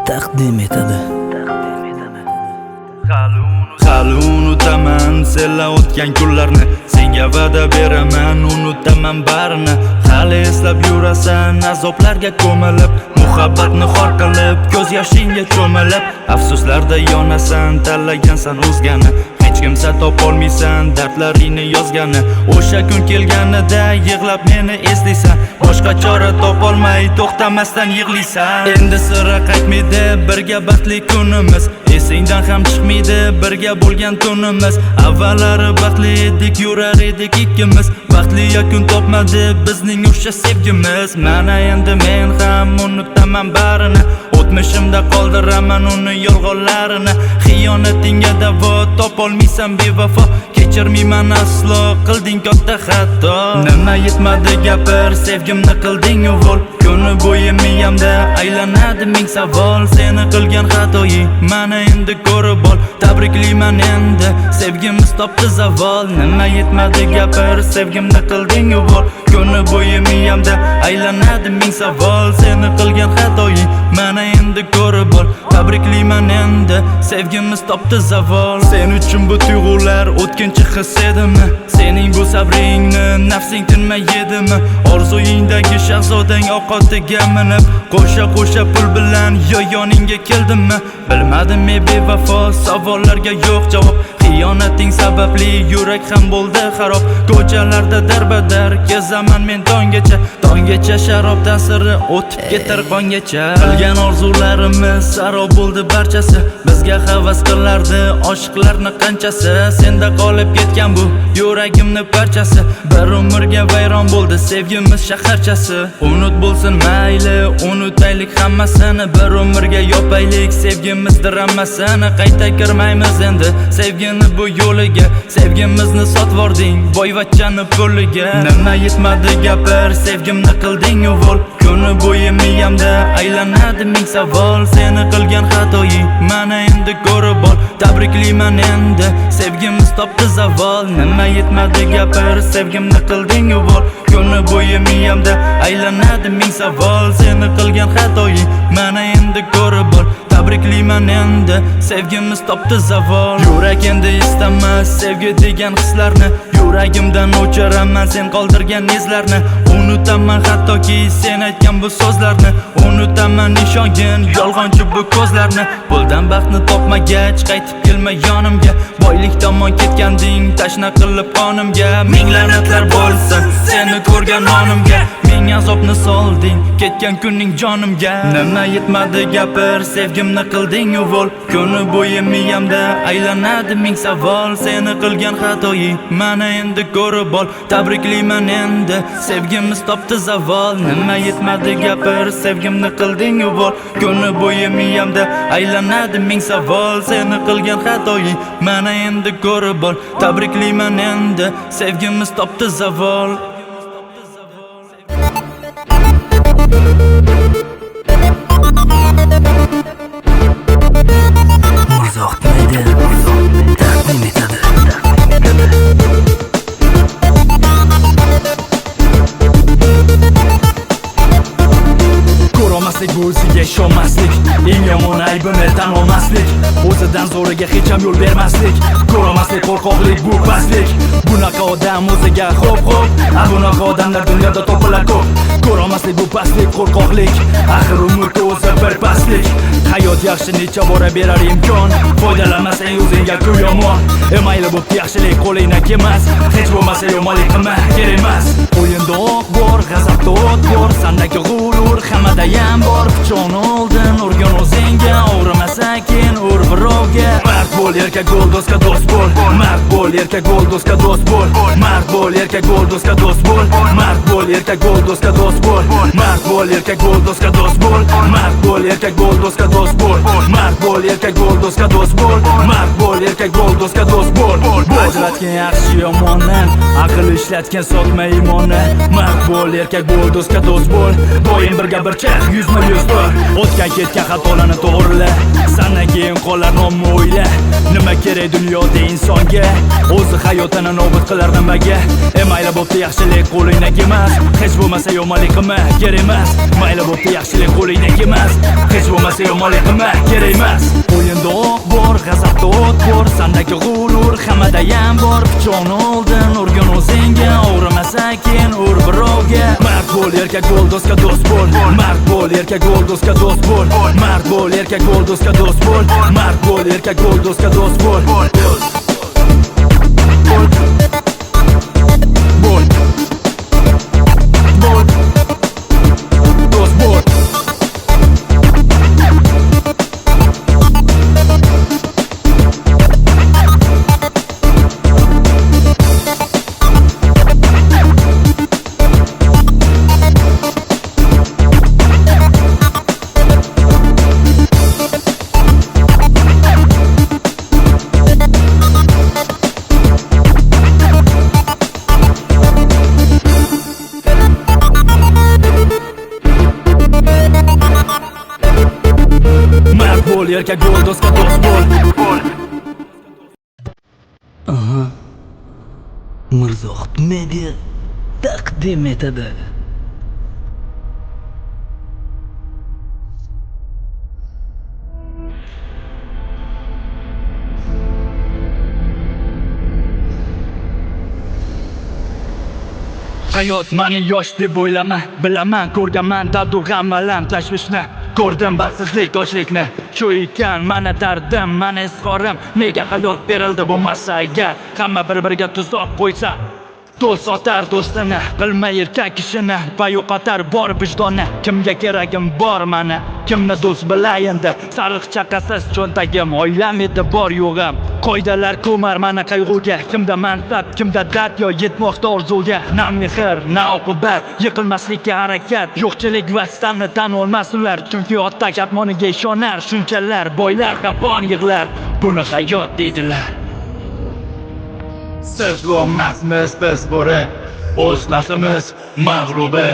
Speaker 6: taqdim etadi.
Speaker 3: Hali unutaman senla o'tgan kunlarni. Senga va'da beraman, unutaman barini. Hali eslab yurasan azoblarga ko'milib, muhabbatni xor qilib, ko'z yoshingga cho'milib. Afsuslarda yonasan, tanlagansan o'zgani. Hech kimsa topolmaysan dardlaringni yozgani. O'sha kun kelganida yig'lab meni eslaysan. Boshqa chora topolmay to'xtamasdan yig'laysan. Endi sira qaytmaydi birga baxtli kunimiz. Esingdan ham chiqmaydi birga bo'lgan tunimiz. Avvallari baxtli edik, yurar edik ikkimiz. Baxtli yakun topmadi bizning o'sha sevgimiz. Mana endi men ham unutaman barini. O'tmishimda qoldiraman uni yolg'onlarini. Xiyonatingga davo topolmaysan bevafo. Kechirmayman aslo, qilding katta xato. Nima yetmadi gapir, sevgimni qilding uvol. Kuni bo'yi miyamda aylanadi ming savol. Seni qilgan xatoying mana endi ko'rib ol. Tabriklayman endi, sevgimiz topdi zavol. Nima yetmadi gapir, sevgimni qilding uvol. Kuni bo'yi miyamda aylanadi ming savol. Seni qilgan xatoying mana endi ko'rib ol. Tabriklayman endi, sevgimiz topdi zavol. Sen uchun bu tuyg'ular o'tkinchi his edimi? Sening bu sabringni nafsing tinmay yedimi? Orzuyingdagi shahzodang oqotiga minib, qo'sha-qo'sha pul bilan yo yoningga keldimmi? Bilmadim ey bevafo, savollarga yo'q javob. Xiyonating sababli yurak ham bo'ldi xarob. Ko'chalarda darbadar kezaman men tonggacha. Tonggacha sharob ta'siri o'tib ketar qongacha. Qilgan orzularimiz sarob bo'ldi barchasi. Bizga havas qilardi oshiqlarni qanchasi. Senda qolib ketgan bu yuragimni parchasi. Bir umrga vayron bo'ldi sevgimiz shaharchasi. Unut bo'lsin mayli, unutaylik hammasini. Bir umrga yopaylik sevgimiz dramasini. Qayta kirmaymiz endi sevgini bu yo'liga. Sevgimizni sotvording boyvachchani puliga. Nima yetmadi gapir, sevgimni qilding uvol. Kuni bo'yi miyamda aylanadi ming savol. Seni qilgan xatoying mana endi ko'rib ol. Tabriklayman endi, sevgimiz topdi zavol. Nima yetmadi gapir, sevgimni qilding uvol. Kuni bo'yi miyamda aylanadi ming savol. Seni qilgan xatoying mana endi ko'rib ol. Tabriklayman endi, sevgimiz topdi zavol. Yurak endi istamas sevgi degan hislarni. Yuragimdan o'chiraman sen qoldirgan izlarni. Unutaman hattoki sen aytgan bu so'zlarni. Unutaman ishongin yolg'onchi bu ko'zlarni. Puldan baxtni topmagach qaytib kelma yonimga. Boylik tomon ketganding tashna qilib qonimga. Ming la'natlar bo'lsin seni ko'rgan onimga. Ming azobni solding ketgan kuning jonimga. Nima yetmadi gapir, sevgimni qilding uvol. Kuni bo'yi miyamda aylanadi ming savol. Seni qilgan xatoying mana endi ko'rib ol. Tabriklayman endi, sevgimiz topdi zavol. Nima yetmadi gapir, sevgimni qilding uvol. Kuni bo'yi miyamda aylanadi ming savol. Seni qilgan xatoying mana endi ko'rib ol. Tabriklayman endi, sevgimiz topdi zavol.
Speaker 6: Mirzohid Media taqdim etadi.
Speaker 3: Ko'rolmaslik bu o'ziga ishonmaslik, eng yomon aybini tan olmaslik, o'zidan zo'riga hech ham yo'l bermaslik. Ko'rolmaslik qo'rqoqlik bu pastlik. Bunaqa odam o'ziga xo'p-xo'p, a bunaqa odamlar dunyoda topilar ko'p. Ko'rolmaslik bu pastlik, qo'rqoqlik, axir umr o'zi bir pastlik. Hayot yaxshi necha bora berar imkon, foydalanmasang o'zingga ku yomon. Mayli bo'pti yaxshilik qo'lingdan kelmas, hech bo'lmasa yomonlik qilma, kerak emas. O'yinda oq bor, g'azabda o't bor, sandagi g'urur hammadayam bor. Pichoqni oldin urgin o'zingga, og'rimasa keyin ur birovga. Mard bo'l, erkak bo'l, do'stga do'st bo'l. Mard bo'l, erkak bo'l, do'stga do'st bo'l. Mard bo'l, erkak bo'l, do'stga do'st bo'l. Mard bo'l, erkak bo'l, do'stga do'st bo'l. Mard bo'l, erkak bo'l, do'stga do'st bo'l. Mard bo'l, erkak bo'l, do'stga do'st bo'l. Mard bo'l, erkak bo'l, do'stga do'st bo'l. Mard bo'l, erkak bo'l, do'stga do'st bo'l. Ajratgan yaxshi yomonni, aql ishlatgan sotma iymonni. Mard bo'l, erkak bo'l, do'stga do'st bo'l. Doim birga bir chiq, 100%'lik tur. O'tgan ketgan xatolarni to'g'rila, sandan keyin qolar nomni o'yla. Nima kerak dunyoda insonga? O'zi hayotini nobud qilar nimaga? Mayli bo'pti yaxshilik qo'lingdan kelmas, hech bo'lmasa yomonlik qilma, kerak emas. Mayli bo'pti yaxshilik qo'lingdan kelmas, hech bo'lmasa yomonlik qilma, kerak emas. O'yinda oq bor, g'azabda o't bor, sandagi g'urur hammadayam bor. Pichoqni oldin urgin o'zingga, og'rimasa keyin ur birovga. Mard bo'l, erkak bo'l, do'stga do'st bo'l. Mard bo'l, erkak bo'l, do'stga do'st bo'l. Mard bo'l, erkak bo'l, do'stga do'st bo'l. Mard bo'l, erkak bo'l, do'stga do'st bo'l. Bo'l. Bo'l. Do'st bo'l.
Speaker 6: Mirzohid Media taqdim etadi.
Speaker 3: Hayot mani yosh deb o'ylama, bilaman, ko'rganman dardu g'am alam tashvishni, ko'rdim baxtsizlik, ochlikni. Shu ekan mana dardim, mana izhorim. Nega hayot berildi bo'lmasa agar hamma bir-biriga tuzoq qo'ysa? Do'st sotar do'stini, bilmay erkak kishini va yo'qotar bor vijdonni. Kimga keragim bor mana, kimni do'st bilayin deb. Sariq chaqasiz cho'ntagim, oilam edi bor yo'g'im. Qoidalar ko'mar mana qayg'uga, kimda mansab, kimda dard yo yetmoqda orzuga. Na mehr, na oqibat, yiqilmaslikka harakat. Yo'qchilik va sitamni tan olmas ular, chunki ota katmoniga ishonar shunchalar. Boylar qapon yig'lar, buni hayot deydilar. Siz bo'lmasmiz biz bo'ri, o'z nafsimiz mag'lubi.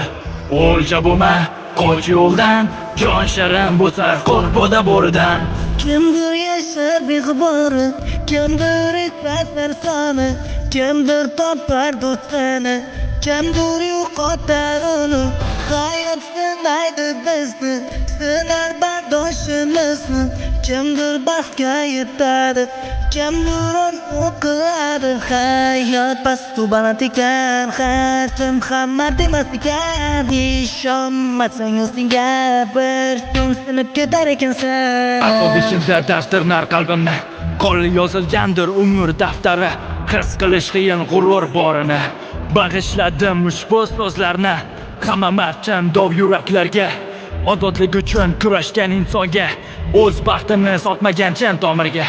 Speaker 3: O'lja bo'lma, qoch yo'ldan, jon shirin bo'lsa qo'rq bo'ridan.
Speaker 8: Kimdir yashar beg'ubori, kimdir etmas narsani, kimdir topar do'stini, kimdir yo'qotar uni. Hayot sinaydi bizni, sinar bardoshimizni. Kimdir baxtga yetadi, kimdir orzu qiladi. Hayot pastu baland ekan, har kim hamma demas ekan. Ishonmasang o'zingga, bir kun sinib ketar ekansan.
Speaker 3: Azob ichida dard tirnar qalbimni, qo'li yozilgandir umr daftari. His qilish qiyin g'urur borini, bag'ishladim ushbu so'zlarni hamma mardchan dov yuraklarga. Ozodlik uchun kurashgan insonga, o'z baxtini sotmagan chin tomirga.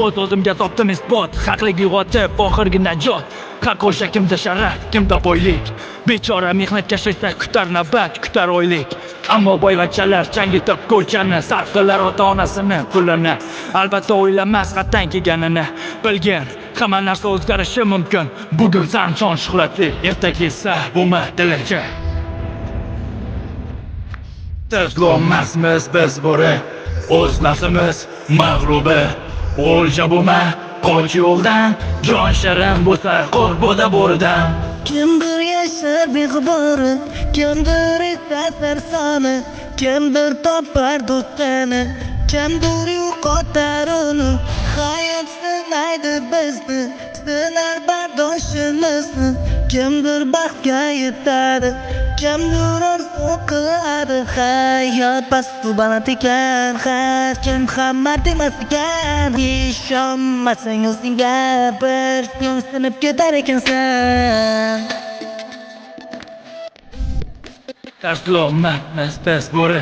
Speaker 3: O'z o'zimga topdim isbot, haqlik uyg'otib oxirgi najot. Haq o'sha kimda sharaf, kimda boylik. Bechora mehnatkash esa kutar navbat, kutar oylik. Ammo boyvachchalar changitib ko'chani, sarf qilar ota-onasini pulini. Albatta o'ylamas qattan kelganini. Bilgin, hamma narsa o'zgarishi mumkin. Bugun san shon shuhratli, ertaga esa bo'lma tilinchi. Tezlonmasmiz biz bo'ri, o'z nafsimiz mag'lubi. O'lja bo'lma, qoch yo'ldan, jon shirin bo'lsa qo'rq bo'ridan.
Speaker 8: Kimdir yashar beg'ubori, kimdir etmas narsani, kimdir topar do'stini, kimdir yo'qotar uni. Hayot sinaydi bizni, sinar bardoshimizni. Kimdir baxtga yetadi, kimdir orzu qiladi. Hayot pastu baland ekan, har kim hamma demas ekan. Ishonmasang o'zingga, bir kun sinib ketar ekansan.
Speaker 3: Tashlolmaymiz biz bo'ri,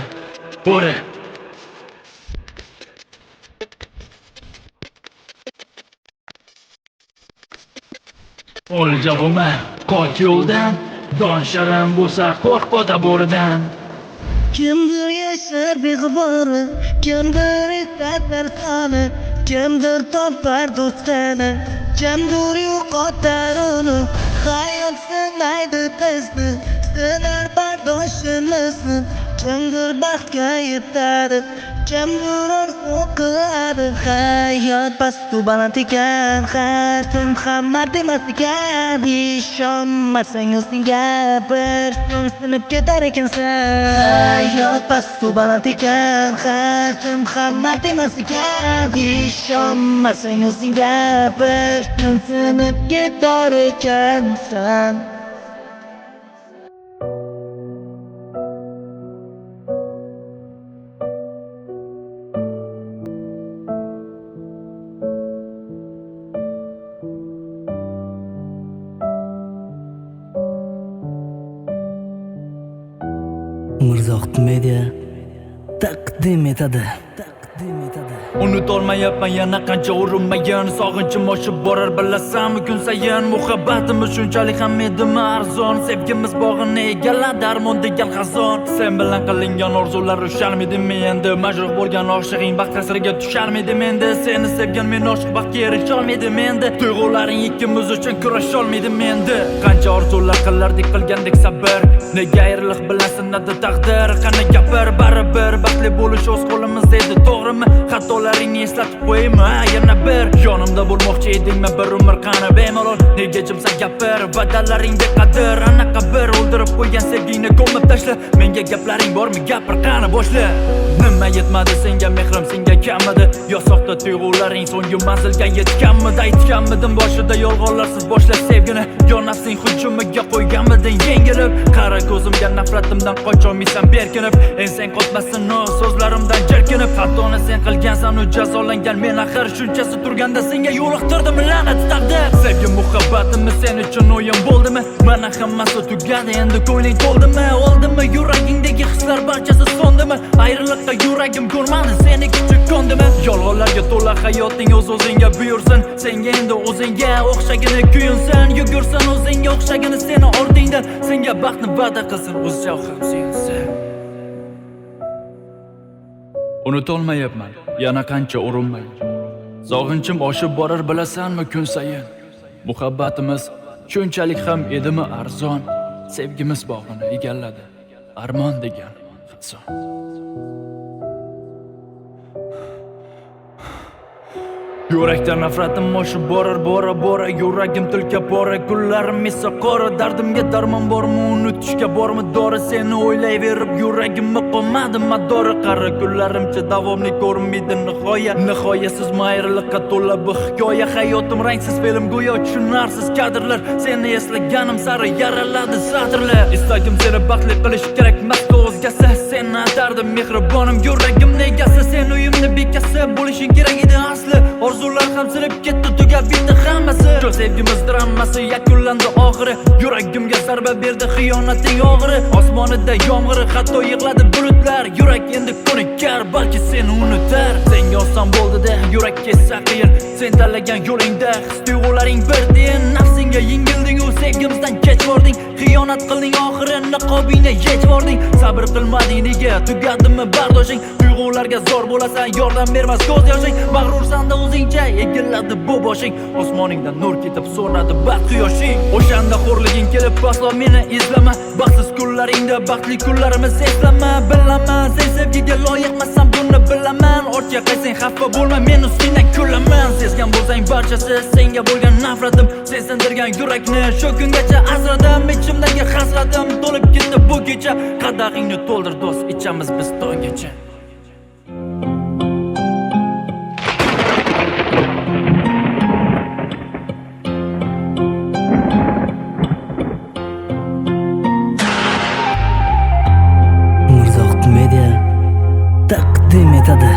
Speaker 3: bo'ri. O'lja bo'lma, qoch yo'ldan, jon shirin bo'lsa qo'rq bo'ridan.
Speaker 8: Kimdir yashar beg'ubori, kimdir etmas narsani, kimdir topar do'stini, kimdir yo'qotar uni. Hayot sinaydi bizni, sinar bardoshimizni. Kimdir baxtga yetadi, kimdir orzu qiladi. Hayot pastu baland ekan, har kim hamma demas ekan. Ishonmasang o'zingga, bir kun sinib ketar ekansan. Hayot pastu baland ekan, har kim hamma demas ekan. Ishonmasang o'zingga, bir kun sinib ketar ekansan.
Speaker 6: Mirzohid Media taqdim etadi.
Speaker 3: Unutolmayapman yana qancha urinmagan, sog'inchim oshib borar bilasanmi kun sayin. Muhabbatimiz shunchalik ham edimi arzon, sevgimiz bog'ini egalladi armon degan xazon. Sen bilan qilingan orzular usharmidimi endi, majruh bo'lgan oshiqing baxt hasriga tusharmidim endi. Seni sevgan men oshiq baxtga erisholmaydim endi, tuyg'ularing ikkimiz uchun kurasholmaydim endi. Qancha orzular qilardik qilgandik sabr, nega ayriliq bilan sinadi taqdir. Qani gapir, baribir baxtli bo'lish o'z qo'limizda edi, to'g'rimi? Xatolar Va'dalaringni eslatib qo'yaymi yana bir? Yonimda bo'lmoqchi edingmi bir umr, qani bemalol? Nega jimsan gapir, va'dalaringga qadr. Anaqa bir o'ldirib qo'ygan sevgingni ko'mib tashla. Menga gaplaring bormi, gapir qani boshla. Nima yetmadi senga, mehrim senga kammidi? Yo soxta tuyg'ularing so'nggi manzilga yetganmidi? Aytganmidim boshida yolg'onlarsiz boshla sevgini. Yo nafsing hujumiga qo'yganmiding yengilib? Qara ko'zimga nafratimdan qocholmaysan berkinib. Ensang qotmasin o so'zlarimdan jerkinib. Xatoni sen qilgansan u jazolangan men axir. Shunchasi turganda senga yo'liqtirdim la'nat taqdir. Sevgi muhabbatimiz sen uchun o'yin bo'ldimi? Mana hammasi tugadi, endi ko'ngling to'ldimi? Oldimi yuragingdagi hislar barchasi so'ndimi? Ayriliqqa yuragim ko'rmadi, seni kichik ko'ndimi? Yolg'onlarga to'la hayoting o'z-o'zingga buyursin. Senga endi o'zingga o'xshagini kuyinsin. Yugursin o'zingga o'xshagini seni ortingdan. Senga baxtni va'da qilsin, o'zicha ham suyunsin. Unutolmayapman, yana qancha urinmay. Sog'inchim oshib borar bilasanmi kun sayin. Muhabbatimiz shunchalik ham edimi arzon? Sevgimiz bog'ini egalladi armon degan inson. Yurakdan nafratim oshib borar bora bora. Yuragim tilka pora, kunlarim esa qora. Dardimga darmon bormi, unutishga bormi dori? Seni o'ylayverib yuragimni qolmadi madori. Qara kunlarimcha davomli ko'rinmaydi nihoya. Nihoyasizmi ayriliqqa to'la bu hikoya? Hayotim rangsiz film go'yo, tushunarsiz kadrlar. Seni eslaganim sari yaraladi satrlar. Istagim seni baxtli qilish kerak emas o'zgasi. Seni atardim mehribonim, yuragimni egasi. Sen uyimni bekasi bo'lishing kerak edi asli. Orzular ham sinib ketdi, tugab bitdi hammasi. Shu sevgimiz dramasi yakunlandi oxiri. Yuragimga zarba berdi xiyonating og'iri. Osmonida yomg'iri, hatto yig'ladi bulutlar. Yurak endi ko'nikar, balki seni unutar. Senga oson bo'ldi-da, yurak esa qiyin. Sen tanlagan yo'lingda his tuyg'ularing bir tiyin. Nafsingga yengilding u sevgimizdan kech bording. Xiyonat qilding oxiri, niqobingni yechib yubording. Sabr qilmading nega, tugadimi bardoshing? Tuyg'ularga zor bo'lasan, yordam bermas ko'z yoshing. Mag'rursanda o'zingcha egiladi bu boshing. Osmoningdan nur ketib so'nadi baxt quyoshing. O'shanda xo'rliging kelib aslo meni izlama. Baxtsiz kunlaringda baxtli kunlarimiz eslama. Bilaman sen sevgiga loyiqmassan, buni bilaman. Ortga qaysang xafa bo'lma, men ustingdan kulaman. Sezgan bo'lsang barchasi senga bo'lgan nafratim. Sen sindirgan yurakni shu kungacha asradim. Ichimdagi hasratim to'lib ketdi bu kecha. Qadahingni to'ldir do'st, ichamiz biz tonggacha.
Speaker 6: Mirzohid Media taqdim etadi.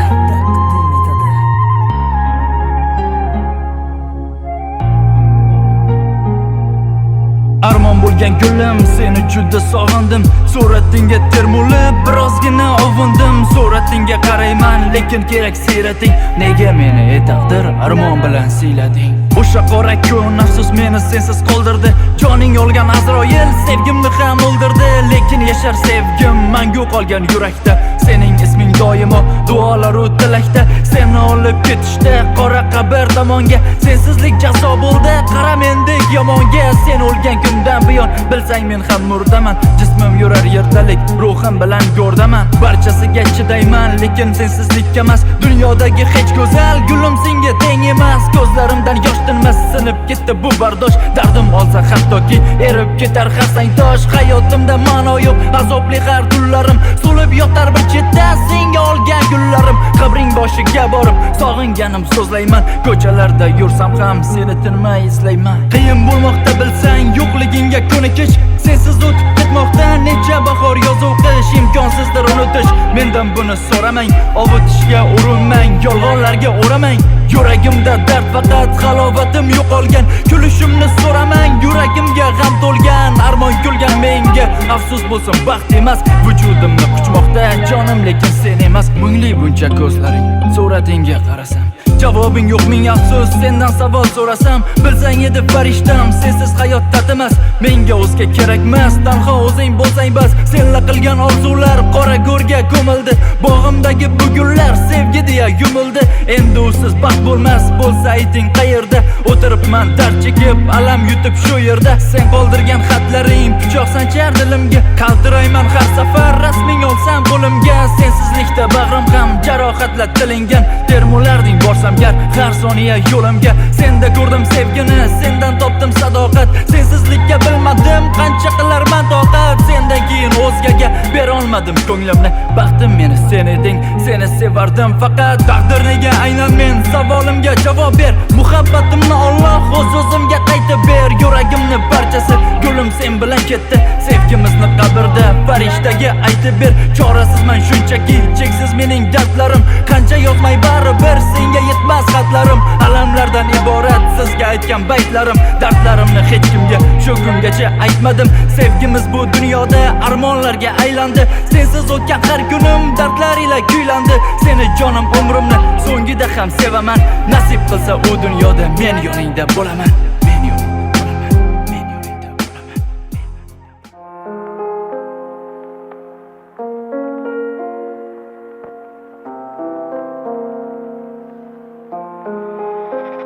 Speaker 3: Armon bo'lgan gulim, seni juda sog'indim. Suratingga termulib birozgina ovundim. Suratingga qarayman, lekin kerak siyrating. Nega meni ey taqdir armon bilan siylading? O'sha qora kun afsus meni sensiz qoldirdi. Joning olgan Azroil sevgimni ham o'ldirdi. Lekin yashar sevgim mangu qolgan yurakda. Sening isming doimo duolar u tilakda. Seni olib ketishdi qora qabr tomonga. Sensizlik jazo bo'ldi, qara mendek yomonga. Sen o'lgan kundan buyon bilsang men ham murdaman. Jismim yurar yerdalik, ruhim bilan go'rdaman. Barchasiga chidayman, lekin sensizlikka emas. Dunyodagi hech go'zal gulim senga teng emas. Ko'zlarimdan yosh tinmas, sinib ketdi bu bardosh. Dardim olsa hattoki erib ketar xarsang tosh. Hayotimda ma'no yo'q, azobli har tunlarim. So'lib yotar bir chetda senga olgan gullarim. Qabring boshiga borib sog'inganim so'zlayman. Ko'chalarda yursam ham seni tinmay izlayman. Qiyin bo'lmoqda bilsang yo'qligingga ko'nikish. Sensiz o'tib ketmoqda necha bahor yozu qish. Imkonsizdir unutish, mendan buni so'ramang. Ovutishga urinmang, yolg'onlarga o'ramang. Yuragimda dard faqat halovatim yo'qolgan. Kulishimni so'ramang, yuragimga g'am to'lgan. Armon kulgan menga, afsus bo'lsin baxt emas. Vujudimni quchmoqda jonim, lekin sen emas. Mungli buncha ko'zlaring, suratingga qarasam, Javobing yo'q, ming afsus. Sendan savol so'rasam, bilsang edi farishtam, sensiz hayot tatimas, menga o'zga kerakmas. Tanho o'zing bo'lsang bas. Senla qilgan orzular qora go'rga ko'mildi. Bog'imdagi bu gullar sevgi deya yumildi. Endi usiz baxt bo'lmas, bo'lsa ayting qayerda? O'tiribman dard chekib, alam yutib shu yerda. Sen qoldirgan xatlaring pichoq sanchar dilimga. Qaltirayman har safar rasming olsam qo'limga. Sensizlikda bag'rim ham jarohatlar tilingan. Termularding borsam gar har soniya yo'limga. Senda ko'rdim sevgini, sendan topdim sadoqat. Sensizlikka bilmadim qancha qilarman toqat. Sendan keyin o'zgaga bera olmadim ko'nglimni. Baxtim meni sen eding, seni sevardim faqat. Taqdir nega aynan men, savolimga javob ber. Muhabbatimni Alloh o'z o'zimga qaytib ber. Yuragimni parchasi gulim sen bilan ketdi. Sevgimizni qabrda farishtaga aytib ber. Chorasizman shunchaki, cheksiz mening dardlarim. Qancha yozmay baribir senga yetmas xatlarim. Alamlardan iborat sizga aytgan baytlarim. Dardlarimni hech kimga shu kungacha aytmadim. Sevgimiz bu dunyoda armonlarga aylandi. Sensiz o'tgan har kunim dardlar ila kuylandi. Seni jonim umrimni so'ngida ham sevaman. Nasib qilsa u dunyoda men yoningda bo'laman. Men yoningda bo'laman. Men yoningda bo'laman.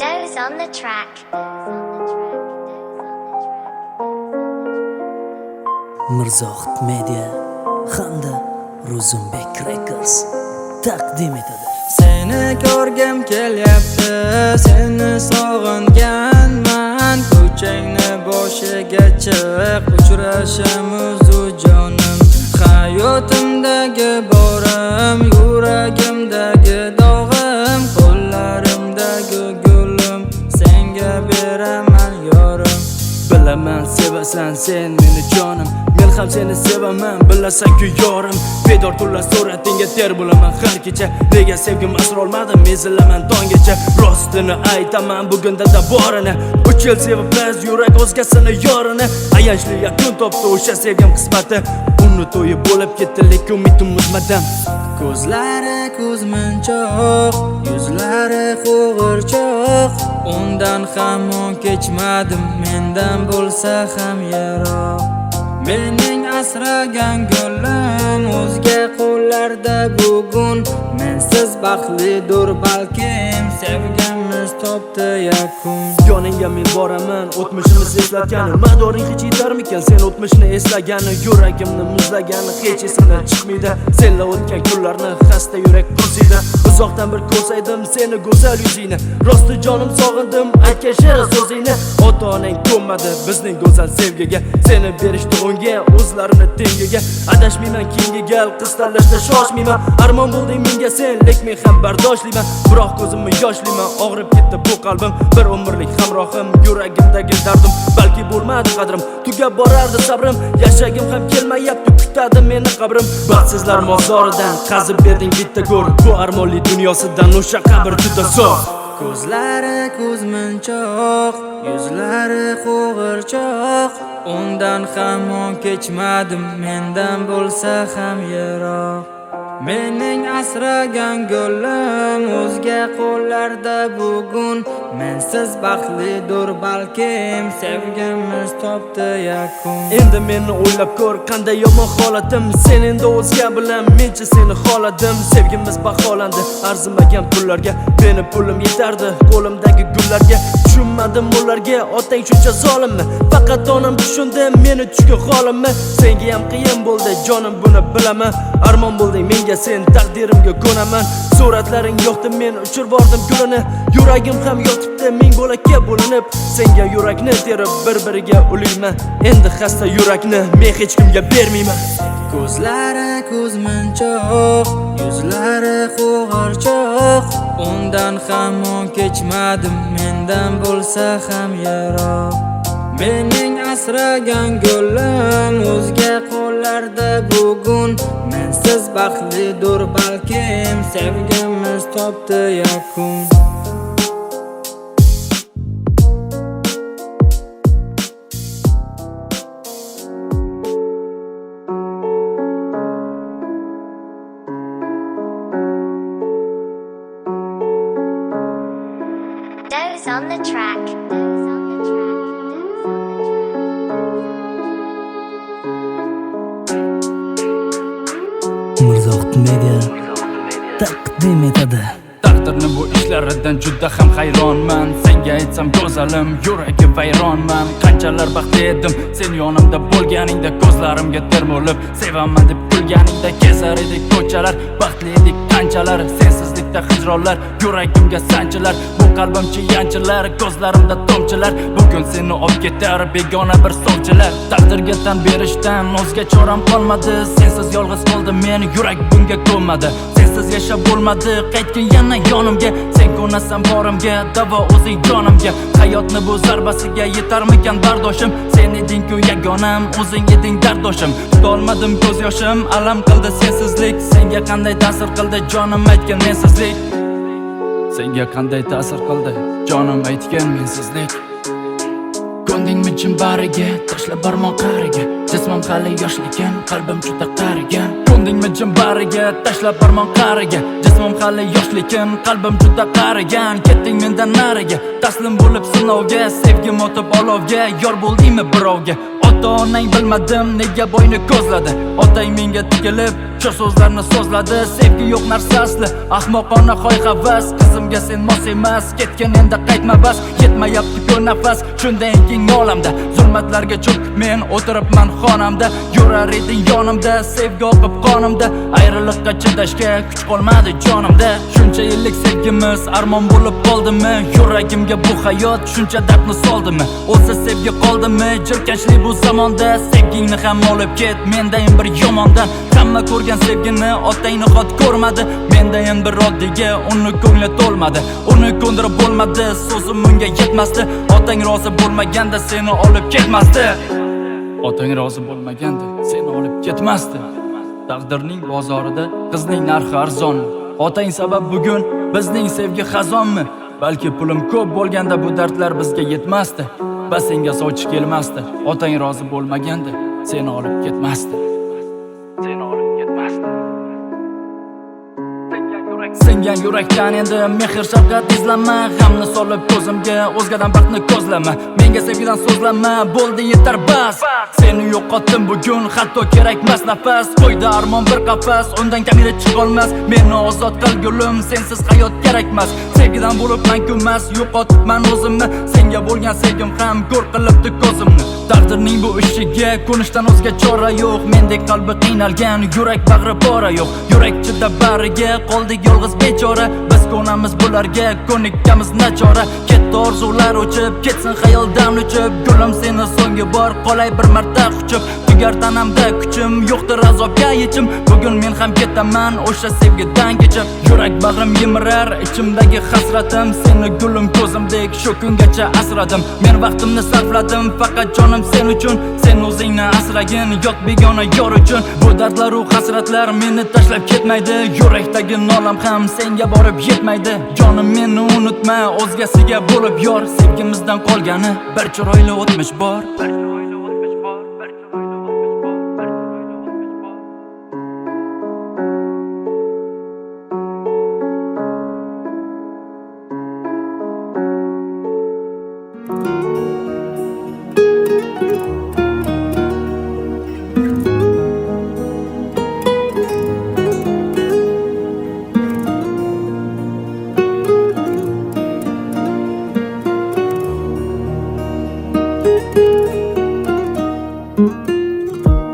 Speaker 9: Doze on the track.
Speaker 6: Mirzohid Media hamda Ruzumbek Records taqdim etadi.
Speaker 1: Seni ko'rgim kelyapti, seni sog'inganman. Ko'changni boshiga chiq, uchrashamiz u jonim. Hayotimdagi borim, yuragimdagi dog'im, qo'llarimdagi gulim, senga beraman yorim.
Speaker 3: Bilaman sevasan sen meni jonim, men ham seni sevaman, bilasan-ku yorim. Bedor tunlar suratingga ter bo'laman har kecha. Nega sevgim asr olmadim, ezilaman tonggacha. Rostini aytaman bugun dada borini. 3 yil sevib biz yurak o'zgasini yorini. Ayanchli yakun topdi o'sha sevgim qismati. Uni to'yi bo'lib ketdi, lekin umidim uzmadim.
Speaker 1: Ko'zlari ko'zmunchoq, yuzlari qo'g'irchoq. Undan hamon kechmadim, mendan bo'lsa ham yiroq. Mening asragan gulim o'zga qo'llarda bugun. Mensiz baxtlidir balkim, sevgimiz topdi yakun.
Speaker 3: Yoningga men boraman, o'tmishimiz eslatgani. Madoring hech yetarmikan sen o'tmishni eslagani. Yuragimni muzlagani hech esimdan chiqmaydi. Senla o'tgan kunlarni xasta yurak qo'ziydi. Uzoqdan bir ko'rsaydim seni go'zal yuzingni. Rosti jonim sog'indim aytgan shirin so'zingni. Ota-onang ko'nmadi bizning go'zal sevgiga. Seni berishdi unga o'zlarini tengiga. Adashmayman keyingi gal qiz tanlashda shoshmayman. Armon bo'lding menga sen, lek men ham bardoshliman. Biroq ko'zimni yoshliman, og'rib ketdi bu qalbim. Bir umrlik hamrohim, yuragimdagi dardim. Balki bo'lmadi qadrim, tugab borardi sabrim. Yashagim ham kelmayapti, kutadi meni qabrim. Baxtsizlar mozoridan qazib berding bitta go'r. Bu armonli dunyosidan o'sha qabr juda zo'r.
Speaker 1: Ko'zlari ko'zmunchoq, yuzlari qo'g'irchoq. Undan hamon kechmadim, mendan bo'lsa ham yiroq. Mening asragan gulim o'zga qo'llarda bugun. Mensiz baxtlidir balkim, sevgimiz topdi yakun.
Speaker 3: Endi meni o'ylab ko'r, qanday yomon holatim. Sen endi o'zga bilan, mencha seni xoladim. Sevgimiz baholandi arzimagan pullarga. Meni pulim yetardi qo'limdagi gullarga. Tushunmadim ularga, otang shuncha zolimmi? Faqat onam tushundi meni tushkun holimni. Senga ham qiyin bo'ldi jonim, buni bilaman. Armon bo'lding menga sen, taqdirimga ko'naman. Suratlaring yo'qdi, men uchirib bordim gulini. Yuragim ham yotibdi ming bo'lakka bo'linib. Senga yurakni terib bir-biriga ulayman. Endi xasta yurakni men hech kimga bermayman.
Speaker 1: Ko'zlari ko'zmunchoq, yuzlari qo'g'irchoq. Undan hamon kechmadim, mendan bo'lsa ham yiroq. Mening asragan gulim o'zga qo'llarda bugun. Mensiz baxtlidir balkim, sevgimiz topdi yakun.
Speaker 9: on the track.
Speaker 6: Mirzohid Media taqdim etadi.
Speaker 3: Taqdirni bu ishlaridan juda ham hayronman. Senga aytsam go'zalim, yuragi vayronman. Qanchalar baxtli edim sen yonimda bo'lganingda, ko'zlarimga termulib sevaman deb kulganingda. Kezar edik ko'chalar, baxtli edik qanchalar. Sensizlikda hijronlar, yuragimga sanchilar. Bu qalbim chiyanchilar, ko'zlarimda tomchilar. Bugun seni olib ketar begona bir sovchilar. Taqdirga tan berishdan o'zga choram qolmadi. Sensiz yolg'iz qoldim men, yurak bunga ko'nmadi. Sensiz yashab bo'lmadi, qaytgin yana yonimga. Sen ko'nasan borimga, davo o'zing jonimga. Hayotni bu zarbasiga yetarmikan bardoshim? Sen eding-ku yagonam, o'zing eding dardoshim. Tutolmadim ko'z yoshim, alam qildi sensizlik. Senga qanday ta'sir qildi jonim aytgan mensizlik? Senga qanday ta'sir qildi jonim aytgan mensizlik? Ko'ndingmi jim bariga, tashlab barmoq qariga. Jismim hali yosh lekin qalbim juda qarigan. Ko'ndingmi jim bariga, tashlab barmoq qariga. Jismim hali yosh lekin qalbim juda qarigan. Ketding mendan nariga, taslim bo'lib sinovga. Sevgim otib olovga, yor bo'ldingmi birovga? Ota-onang bilmadim nega boyni ko'zladi. Otang menga tikilib shu so'zlarni so'zladi. Sevgi yo'q narsa asli, ahmoqona hoy-havas. Qizimga sen mos emas, ketgin endi qaytma bas. Yetmayapti-ku nafas, shundan keyin olamda zulmatlarga cho'kib men o'tiribman xonamda. Yurar eding yonimda, sevgi oqib qonimda. Ayriliqqa chidashga kuch qolmadi jonimda. Shuncha yillik sevgimiz armon bo'lib qoldimi? Yuragimga bu hayot shuncha dardni soldimi? O'lsa sevgi qoldimi jirkanchli bu zamonda? Sevgingni ham olib ket mendayin bir yomondan. Hamma ko'rgan sevgini otang nihot ko'rmadi. Mendayin bir oddiga uni ko'ngli to'lmadi. Uni ko'ndirib bo'lmadi, so'zim unga yetmasdi. Otang rozi bo'lmaganda seni olib ketmasdi. Otang rozi bo'lmaganda seni olib ketmasdi. Taqdirning bozorida qizning narxi arzonmi? Otang sabab bugun bizning sevgi xazonmi? Balki pulim ko'p bo'lganda bu dardlar bizga yetmasdi. Va senga sovchi kelmasdi. Otang rozi bo'lmaganda seni olib ketmasdi. Seni olib ketmasdi. Singan yurakdan endi mehr shafqat izlama. G'amni solib ko'zimga, o'zgadan baxtni ko'zlama. Menga sevgidan so'zlama, bo'ldi yetar bas. Seni yo'qotdim bugun, hatto kerakmas nafas. Qo'ydi armon bir qafas, undan kamida chiqolmas. Meni ozod qil gulim, sensiz hayot kerakmas. Sevgidan bo'libman kunmas, yo'qotibman o'zimni. Senga bo'lgan sevgim ham ko'r qilibdi ko'zimni. Taqdirning bu ishiga ko'nishdan o'zga chora yo'q. Mendek qalbi qiynalgan, yurak bag'ri pora yo'q. Yurak chidab bariga, qoldik yolg'iz bechora. Biz ko'namiz bularga, ko'nikkamiz nachora. Ketdi orzular o'chib, ketsin xayoldan uchib. Gulim seni so'nggi bor, qolay bir marta quchib. Tugar tanamda kuchim, yo'qdir azobga yechim. Bugun men ham ketaman o'sha sevgidan kechib. Yurak bag'rim yemirar, ichimdagi hasratim. Seni gulim ko'zimdek shu kungacha asradim. Men vaqtimni sarfladim, faqat jonim sen uchun. Sen o'zingni asragin, yot begona yor uchun. Bu dardlar u hasratlar meni tashlab ketmaydi. Yurakdagi nolam ham senga borib yetmaydi. Jonim meni unutma, o'zgasiga bo'lib yor. Sevgimizdan qolgani bir chiroyli o'tmish bor.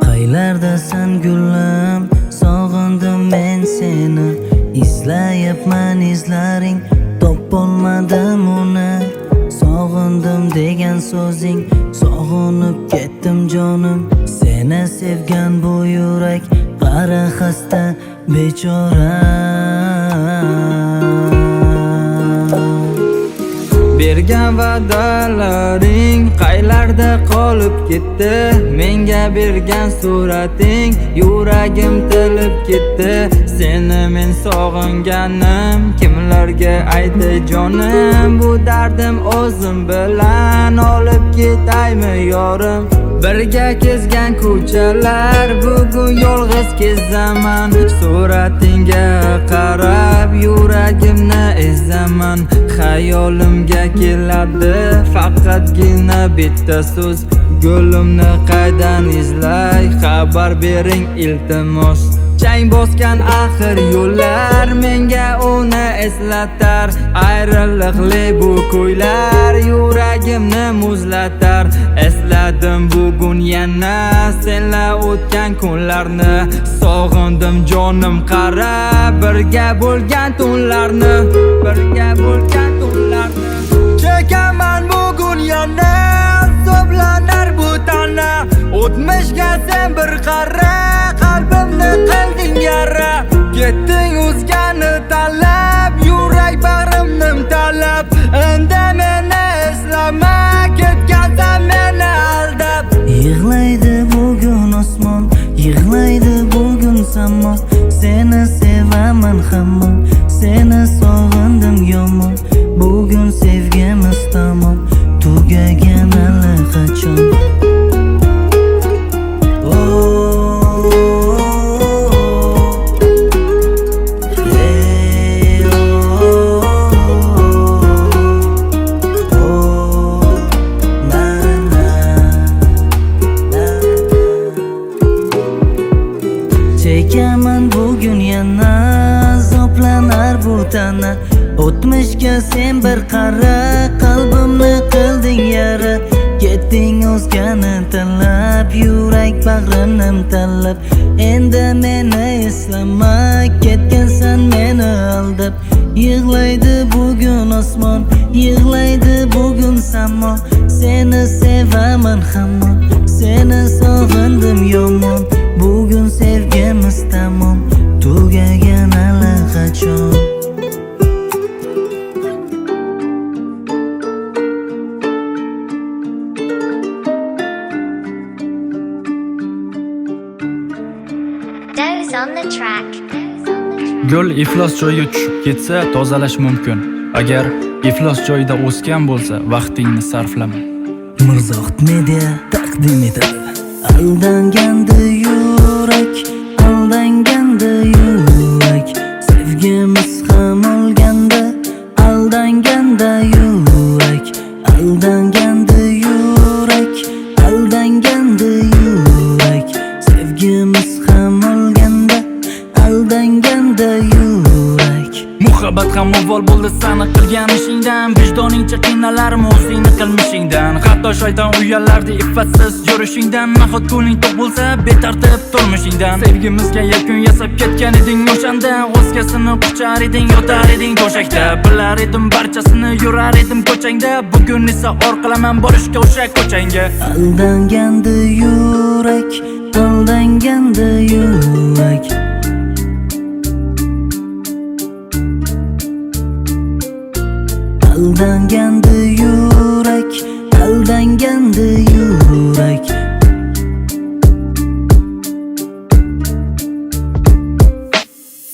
Speaker 8: Qaylardasan gulim, sog'indim men seni. Izlayapman izlaring, topolmadim uni. Sog'indim degan so'zing, sog'inib ketdim jonim. Seni sevgan bu yurak qara xasta bechora.
Speaker 1: Bergan va'dalaring qaylarda qolib ketdi? Menga bergan surating yuragim tilib ketdi. Seni men sog'inganim kimlarga aytay jonim? Bu dardim o'zim bilan olib ketaymi yorim? Birga kezgan ko'chalar, bugun yolg'iz kezaman. Suratingga qarab yuragimni ezaman. Xayolimga keladi faqatgina bitta so'z. Gulimni qaydan izlay, xabar bering iltimos. Chang bosgan axir yo'llar menga uni eslatar. Ayriliqli bu kuylar yuragimni muzlatar. Esladim bugun yana senla o'tgan kunlarni. Sog'indim jonim qara birga bo'lgan tunlarni. Birga bo'lgan tunlarni. Chekaman bugun yana azoblanar bu tana. O'tmishga sen bir qara, qalbimni qilding yara. Ketding o'zgani tanlab, yurak bag'rimni talab. Endi meni eslama, ketgansan meni aldab.
Speaker 8: Yig'laydi bugun osmon, yig'laydi bugun samo. Seni sevaman hamon, seni sog'indim yomon. Bugun sevgimiz tamom, tugagan allaqachon. Chekaman bugun yana azoblanar bu tana. O'tmishga sen bir qara, qalbimni qilding yara. Ketding o'zgani tanlab, yurak bag'rimni tanlab. Endi meni eslama, ketgansan meni aldab. Yig'laydi bugun osmon, yig'laydi bugun samo. Seni sevaman hamon, seni sog'indim yomon. Bugun sevgimiz tamom, tugagan allaqachon.
Speaker 9: Doze on the track.
Speaker 3: Gul iflos joyga tushib ketsa tozalash mumkin. Agar iflos joyda o'sgan bo'lsa, vaqtingni sarflama.
Speaker 8: Mirzohid Media taqdim etadi. Aldangandi yurak, aldangandi yurak. Sevgimiz ham olganda, aldanganda yurak. Aldangandi yurak, aldangandi yurak. Sevgimiz ham olganda, aldanganda yurak.
Speaker 3: Muhabbat ham avval bo'ldi sani qilgan ishingdan. Vijdoningcha qiynalarmi o'zingni qilmishingdan. Hatto shayton uyalardi iffatsiz yurishingdan. Nahot ko'ngling to'q bo'lsa betartib turmushingdan. Sevgimizga yakun yasab ketgan eding o'shanda. O'zgasini quchar eding, yotar eding to'shakda. Bilar edim barchasini, yurar edim ko'changda. Bugun esa or qilaman borishga o'sha ko'changga.
Speaker 8: Aldangandi yurak, aldangandi yurak. Aldangandi yurak, aldangandi yurak.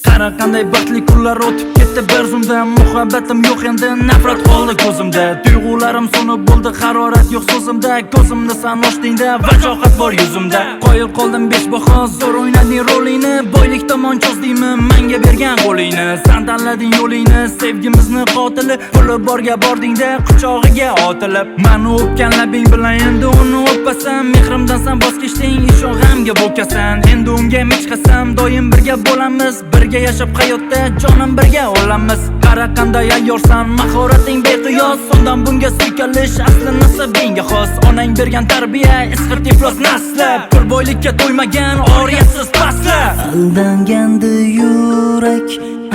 Speaker 3: Qara qanday baxtli kunlar o'tib ketdi bir zumda. Muhabbatim yo'q endi, nafrat qoldi ko'zimda. Tuyg'ularim so'nib bo'ldi, harorat yo'q so'zimda. Ko'zimni san ochdingda, vajohat bor yuzimda. Qoyil qoldim besh baho, zo'r o'ynading rolingni. Boylik tomon cho'zdingmi menga bergan qo'lingni. San tanlading yo'lingni, sevgimizni qotili. Puli borga bordingda, quchog'iga otilib. Meni o'pgan labing bilan endi uni o'pasan. Mehrimdan san voz kechding, ishon g'amga bo'kasan. Endi unga michqasam, doim birga bo'lamiz. Birga yashab hayotda jonim birga o'lamiz. Qara qanday ayyorsan, mahorating beqiyos. Undan bunga suykalish asli nasabingga xos. Onang bergan tarbiya isqirt iflos nasli. Pul boylikka to'ymagan oriyatsiz pasli.
Speaker 8: Aldangandi yurak,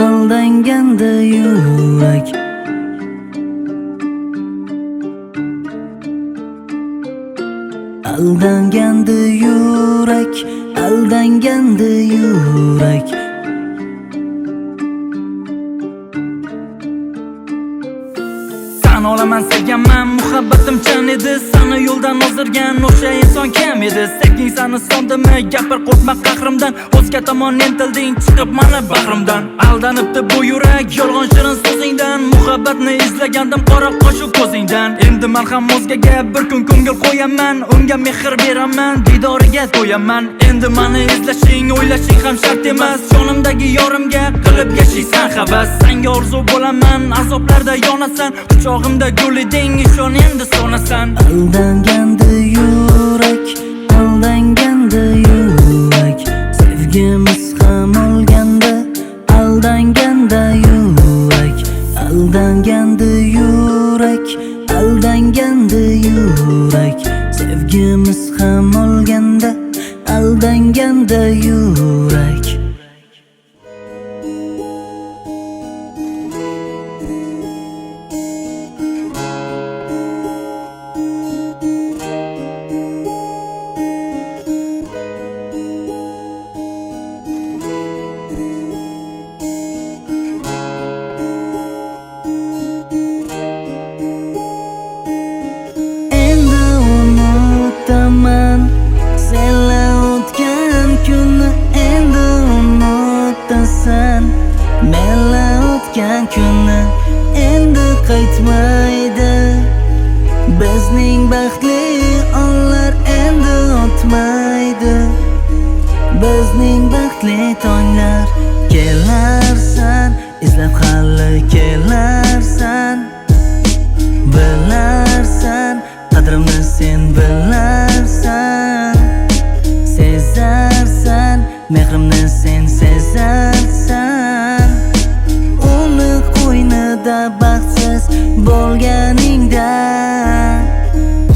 Speaker 8: aldangandi yurak. Aldangandi yurak, aldangandi yurak.
Speaker 3: Tan olaman sevganman, muhabbatim chin edi. Seni yo'ldan ozdirgan o'sha inson kam edi. Sevging sani sondimi, gapir qo'rqma qahrimdan. O'zga tomon intilding, chiqib mani bag'rimdan. Aldanibdi bu yurak yolg'on shirin so'zingdan. Muhabbatni izlagandim qora qoshu ko'zingdan. Endi Endi men ham o'zgaga bir kun ko'ngil qo'yaman, unga mehr beraman, diydoriga to'yaman. Endi meni izlashing, o'ylashing ham shart emas. Yonimdagi yorimga qilib yashaysan havas. Senga orzu bo'laman, azoblarda yonasan. Quchog'imda gul eding, ishon endi so'nasan.
Speaker 8: Aldangandi yurak, aldangandi yurak, sevgimiz ham olganda, aldanganda yurak, aldangandi yurak, aldangandi yurak, sevgimiz ham olganda, aldanganda yurak. Endi unutaman senla o'tgan kunni, endi unutasan menla o'tgan kunni. Endi qaytmaydi bizning baxtli onlar, endi o'tmaydi bizning baxtli tonglar. Kelarsan izlab hali kelarsan, bilarsan qadrimni sen, bilarsan, sezarsan mehrimni sen, sezarsan. Uni qo'ynida baxtsiz bo'lganingda.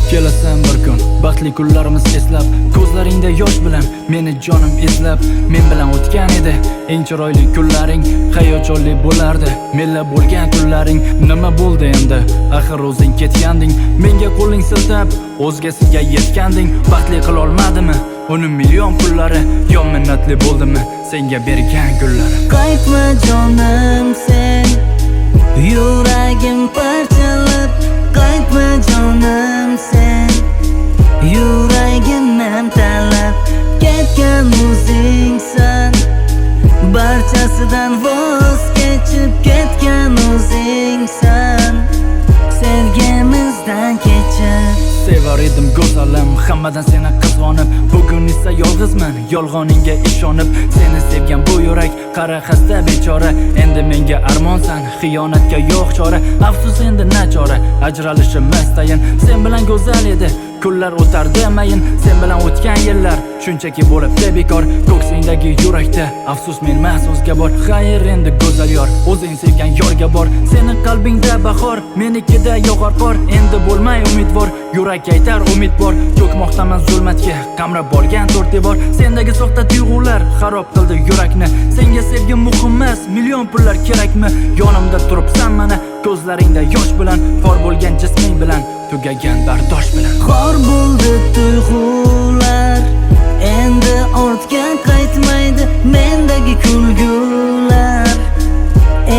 Speaker 3: Kelasan bir kun baxtli kunlarimiz eslab, ko'zlaringda yosh bilan meni jonim izlab. Men bilan o'tgan edi eng chiroyli kunlaring, hayajonli bo'lardi menla bo'lgan kunlaring. Nima bo'ldi endi, axir o'zing ketganding, menga qo'ling siltab o'zgasiga yetganding. Baxtli qila olmadimi uni million pullari, yo minnatli bo'ldimi senga bergan gullari?
Speaker 8: Qaytma jonim sen, yuragim parchalab. Qaytma jonim sen, yuragimni talab. Ketgan o'zingsan, barchasidan voz kechib ketgan o'zingsan, sevgimizdan kechib.
Speaker 3: Sevar edim go'zalim, hammadan seni qizg'onib, bugun esa yolg'izman, yolg'oningga ishonib. Seni sevgan bu yurak qara xasta bechora, endi menga armonsan, xiyonatga yo'q chora. Afsus endi nachora, ajralishimiz tayin. Sen bilan go'zal edi kunlar o'tardi mayin, sen bilan o'tgan yillar shunchaki bo'libdi bekor. Ko'ksingdagi yurakda afsus men emas o'zga bor. Xayr endi go'zal yor, o'zing sevgan yorga bor. Seni qalbingda bahor, menikida yog'ar qor. Endi bo'lmay umidvor, yurak aytar umid bor. Cho'kmoqdaman zulmatga, qamrab olgan to'rt devor. Sendagi soxta tuyg'ular xarob qildi yurakni. Senga sevgim muhim emas, million pullar kerakmi? Yonimda turibsan mana, ko'zlaringda yosh bilan, xor bo'lgan jisming bilan, tugagan bardosh bilan.
Speaker 8: Xor bo'ldi tuyg'ular, endi ortga qaytmaydi mendagi kulgular.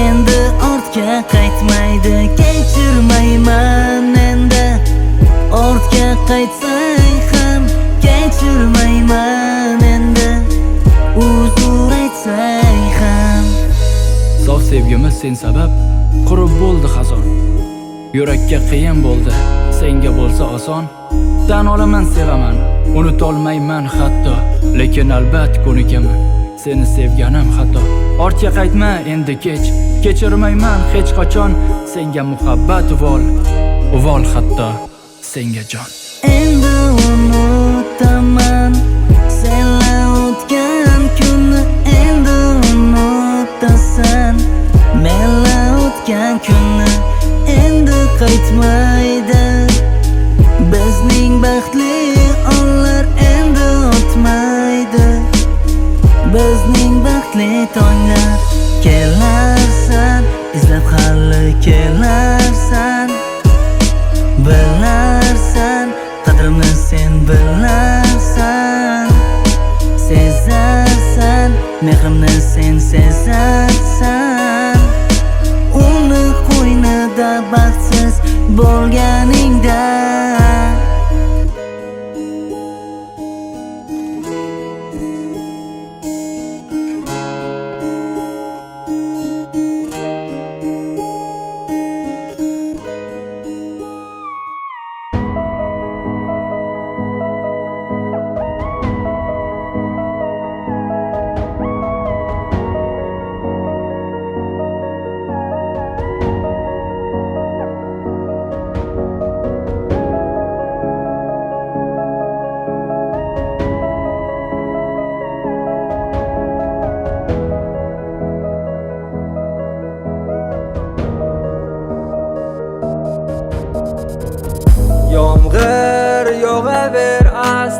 Speaker 8: Endi ortga qaytmaydi, kechirmayman endi. Ortga qaytsang ham kechirmayman endi, uzr aytsang ham.
Speaker 3: Sof sevgimiz sen sabab qurib bo'ldi xazon. Yurakka qiyin bo'ldi, senga bo'lsa oson. Tan olaman sevaman, unutolmayman hatto, lekin albat ko'nikaman, seni sevganim xato. Ortga qaytma endi kech, kechirmayman hech qachon. Senga muhabbat uvol, uvol hatto senga jon.
Speaker 8: Endi unutaman senla o'tgan kunni, endi unutasan menla o'tgan kunni. Endi qaytmaydi bizning baxtli onlar, endi o'tmaydi bizning baxtli tonglar. Kelarsan izlab hali kelarsan, bilarsan qadrimni sen, bilarsan, sezarsan mehrimni sen, sezarsan. Uni qo'ynida baxtsiz bo'lganingda.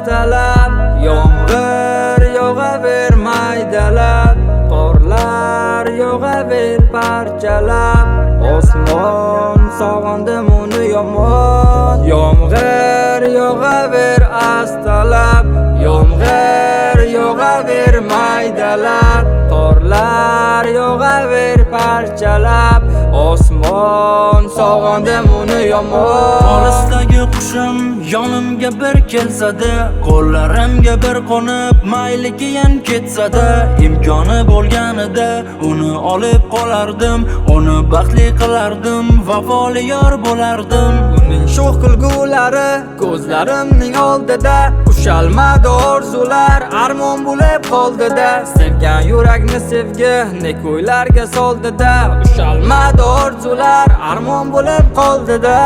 Speaker 1: Astalab, yomg'ir yog'aver maydalab, qorlar yog'aver parchalab. Osmon sog'indim uni yomon. Yomg'ir yog'aver astalab, yomg'ir yog'aver maydalab, qorlar yog'aver parchalab. Osmon sog'indim uni yomon.
Speaker 3: Olisdagi qushim yonimga bir kelsa-da, qo'llarimga bir qo'nib mayli keyin ketsa-da, imkoni bo'lganida uni olib qolardim, uni baxtli qilardim, vafoli yor bo'lardim.
Speaker 1: Uning sho'x kulgulari ko'zlarimning oldida, ushalmadi orzular armon bo'lib qoldi-da. Sevgan yurakni sevgi ne ko'ylarga soldi-da, ushalmadi orzular armon bo'lib qoldi-da.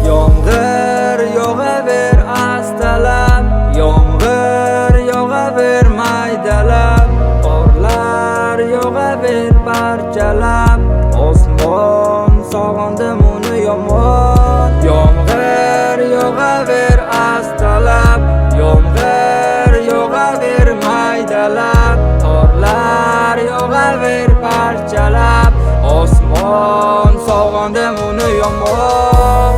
Speaker 1: Yomg'ir yog'aver astalab, yomg'ir yog'aver maydalab, qorlar yog'aver parchalab. Osmon sog'indim uni yomon. Yomg'ir yog'aver astalab, yomg'ir yog'aver maydalab, qorlar yog'aver parchalab. Osmon sog'indim uni yomon.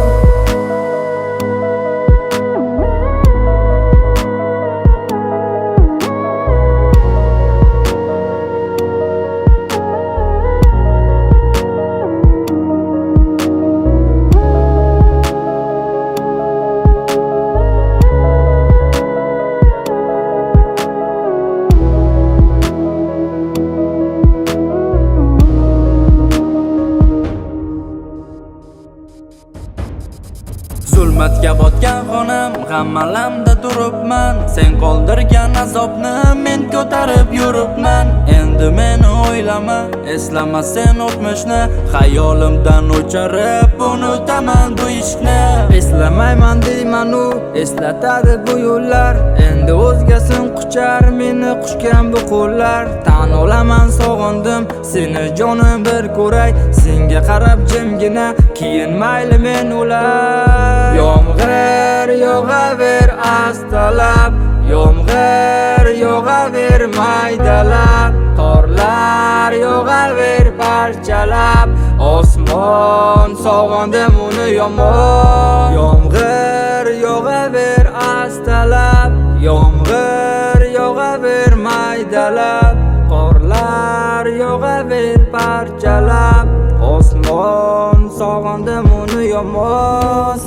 Speaker 3: Zulmatga botgan xonam, g'am alamda turibman. Sen qoldirgan azobni men ko'tarib yuribman. Endi meni o'ylama, eslama sen o'tmishni. Xayolimdan o'chirib unutaman bu ishni.
Speaker 1: Eslamayman deyman u, eslatadi bu yo'llar. Endi o'zgasin quchar meni quchgan bu qo'llar. Tan olaman sog'indim seni jonim bir ko'ray. Senga qarab jimgina keyin mayli men o'lay. Yomg'ir yog'aver astalab, yomg'ir yog'aver maydalab, qorlar yog'aver parchalab. Osmon sog'indim uni yomon. Yomg'ir yog'aver astalab, yomg'ir yog'aver maydalab, qorlar yog'aver parchalab. Osmon sog'indim uni yomon.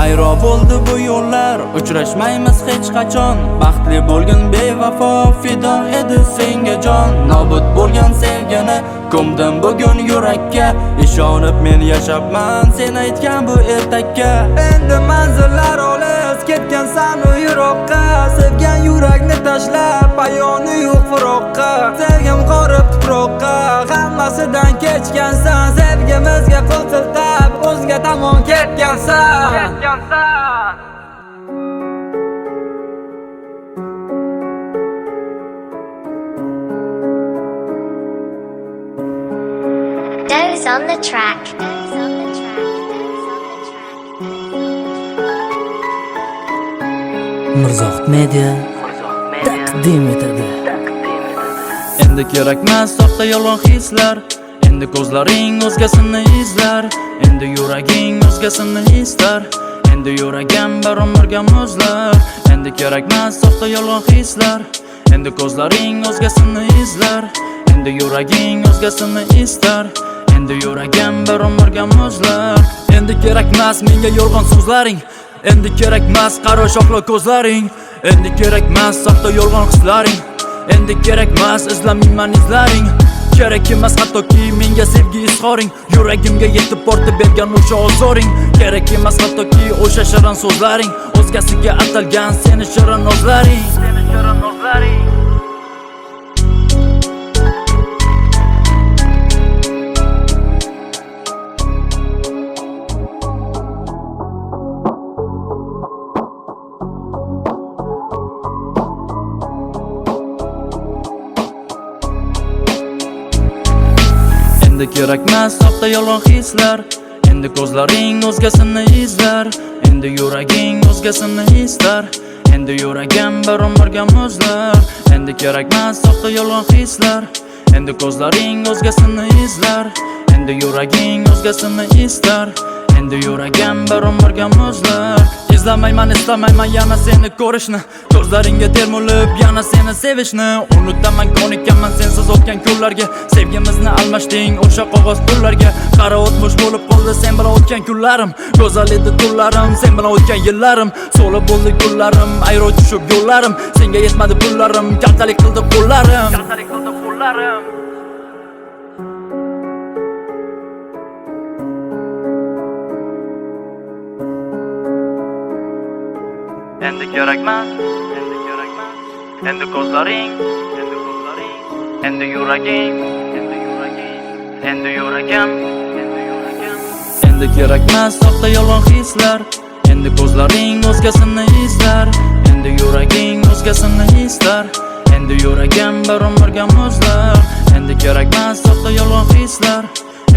Speaker 3: Ayro bo'ldi bu yo'llar, uchrashmaymiz hech qachon. Baxtli bo'lgin bevafo, fido edi senga jon. Nobud bo'lgan sevgini ko'mdim bugun yurakka. Ishonib men yashabman sen aytgan bu ertakka.
Speaker 1: Endi manzillar olis, ketgansan u yiroqqa. Sevgan yurakni tashlab, payoni yo'q firoqqa. Sevgim qorib tuproqqa, hammasidan kechgansan. Sevgimizga qo'l siltab, o'zga tomon ketgansan.
Speaker 9: Doze on the track.
Speaker 6: Mirzohid Media taqdim etadi.
Speaker 3: Endi kerakmas soxta yolg'on hislar. Endi ko'zlaring o'zgasini izlar. Endi yuraging o'zgasini istar. Endi yuragim bir umrga muzlar. Endi kerakmas soxta yolg'on hislar. Endi ko'zlaring o'zgasini izlar. Endi yuraging o'zgasini istar. Endi yuragim bir umrga muzlar. Endi kerakmas menga yolg'on so'zlaring. Endi kerakmas qaro shoxli ko'zlaring. Endi kerakmas soxta yolg'on hislaring. Endi kerakmas izlamayman izlaring. Kerak emas hattoki menga sevgi izhoring. Yuragimga yetib bordi bergan o'sha ozoring. Kerak emas hattoki o'sha shirin so'zlaring. O'zgasiga atalgan seni shirin nozlaring. Seni shirin nozlaring. Endi kerakmas soxta yolg'on hislar. Endi ko'zlaring o'zgasini izlar. Endi yuraging o'zgasini istar. Endi yuragim bir umrga muzlar. Endi kerakmas soxta yolg'on hislar. Endi ko'zlaring o'zgasini izlar. Endi yuraging o'zgasini istar. Endi yuragim bir umrga muzlar. Izlamayman, istamayman yana seni ko'rishni. Ko'zlaringga termulib yana seni sevishni. Unutaman, ko'nikkanman sensiz o'tgan kunlarga. Sevgimizni almashding o'sha qog'oz pullarga. Qara o'tmish bo'lib qoldi sen bilan o'tgan kunlarim. Go'zal edi tunlarim, sen bilan o'tgan yillarim. So'lib bo'ldi gullarim, ayro tushib yo'llarim. Senga yetmadi pullarim, kaltalik qildi qo'llarim. Kaltalik qildi qo'llarim. Endi kerakmas, endi kerakmas. Endi ko'zlaring, endi ko'zlaring. Endi yuraging, endi yuraging. Endi yuragim, endi yuragim. Endi kerakmas soxta yolg'on hislar. Endi ko'zlaring o'zgasini izlar. Endi yuraging o'zgasini istar. Endi yuragim bir umrga muzlar. Endi kerakmas soxta yolg'on hislar.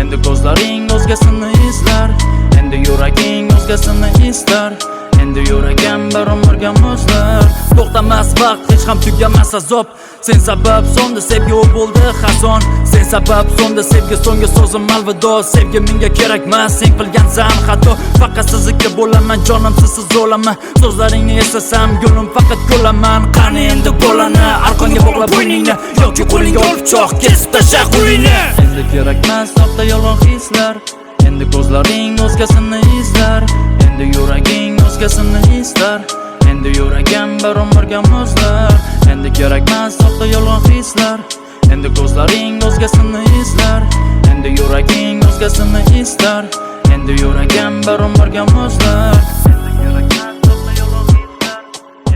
Speaker 3: Endi ko'zlaring o'zgasini izlar. Endi yuraging o'zgasini istar. Endi yuragim bir umrga muzlar. To'xtamas vaqt, hech ham tugamas azob. Sen sabab so'ndi sevgi, u bo'ldi xazon. Sen sabab so'ndi sevgi, so'nggi so'zim alvido. Sevgi menga kerakmas, sen qilgansan xato. Faqat sizniki bo'laman, jonim sizsiz o'laman. So'zlaringni eslasam, gulim faqat kulaman. Qani endi qo'lini arqonga bog'lab bo'yningni, yoki qo'lingga ol pichoq, kesib tasha qo'lingni. Endi kerakmas soxta yolg'on hislar. Endi ko'zlaring o'zgasini izlar. Endi yuraging o'zgasini istar. Endi yuragim bir umrga muzlar. Endi kerakmas soxta yolg'on hislar. Endi ko'zlaring o'zgasini izlar. Endi yuraging o'zgasini istar. Endi yuragim bir umrga muzlar. Endi kerakmas soxta yolg'on hislar.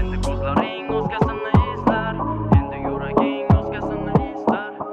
Speaker 3: Endi ko'zlaring o'zgasini izlar. Endi yuraging o'zgasini istar.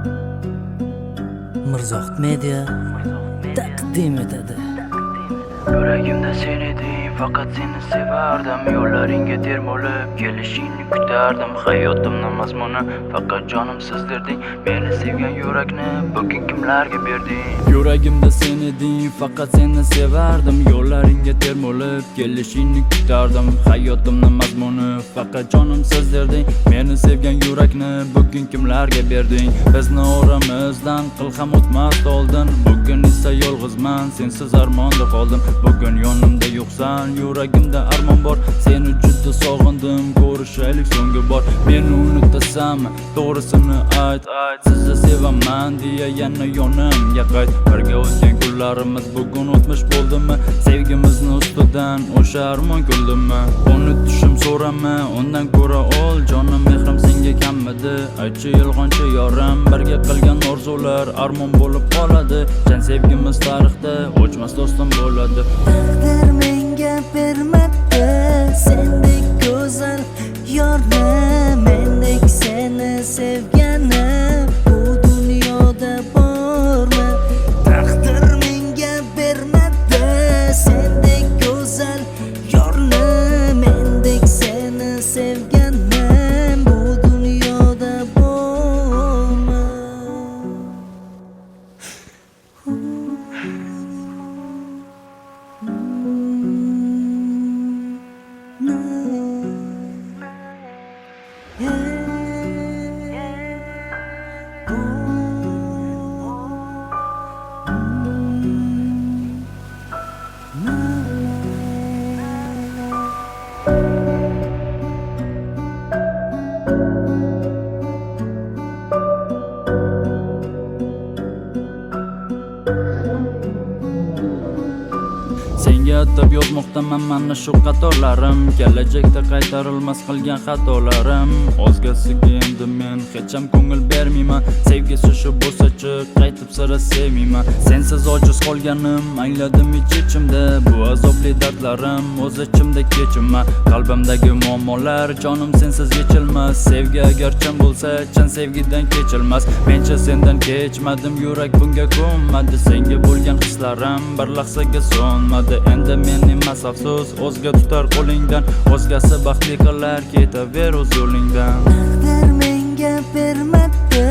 Speaker 3: Endi yuragim bir umrga muzlar.
Speaker 6: Mirzohid Media taqdim etadi.
Speaker 3: Yuragimda sen eding, faqat seni sevardim. Yo'llaringga termulib kelishingni kutardim. Hayotimni mazmuni faqat jonim siz derding. Meni sevgan yurakni bugun kimlarga berding? Yuragimda sen eding, faqat seni sevardim. Yo'llaringga termulib kelishingni kutardim. Hayotimni mazmuni faqat jonim siz derding. Meni sevgan yurakni bugun kimlarga berding? Bizni oramizdan qil ham o'tmas oldin. Bugun esa yolg'izman, sensiz armonda qoldim. Bugun yonimda yo'qsan, yuragimda armon bor. Seni juda sog'indim, ko'rishaylik so'nggi bor. Meni unutasanmi, to'g'risini ayt. Sizni sevaman deya yana yonimga qayt. Birga o'tgan kunlarimiz bugun o'tmish bo'ldimi? Sevgimizni ustidan o'sha armon kuldimi? Unutishim so'rama, undan ko'ra ol jonim. Mehrim senga kammidi, aytchi yolg'onchi yorim. Birga qilgan orzular armon bo'lib qoladi. Chan sevgimiz tarixda o'chmas do'stim bo'ladi.
Speaker 8: Taqdir menga bermadi sendek go'zal yorni, mendek seni sevgani bu dunyoda bormi? Taqdir menga bermadi sendek go'zal yorni, mendek seni sevgani bu dunyoda bormi?
Speaker 3: Senga Senga atab yozmoqdaman mana shu qatorlarim. Kelajakda qaytarilmas qilgan xatolarim. O'zgasiga endi men hech ham ko'ngil bermayman. Sevgisi shu bo'lsa-chi, qaytib sira sevmayman. Sensiz ojiz qolganim angladim ich ichimda. Bu azobli dardlarim o'z ichimda kechinma. Qalbimdagi muammolar, jonim, sensiz yechilmas. Sevgi agar chin bo'lsa, chin sevgidan kechilmas. Mencha sendan kechmadim, yurak bunga ko'nmadi. Senga bo'lgan hislarim bir lahzaga so'nmadi. Endi men emas, afsus, o'zga tutar qo'lingdan. O'zgasi baxtli qilar, ketaver o'z yo'lingdan.
Speaker 8: Taqdir menga bermabdi.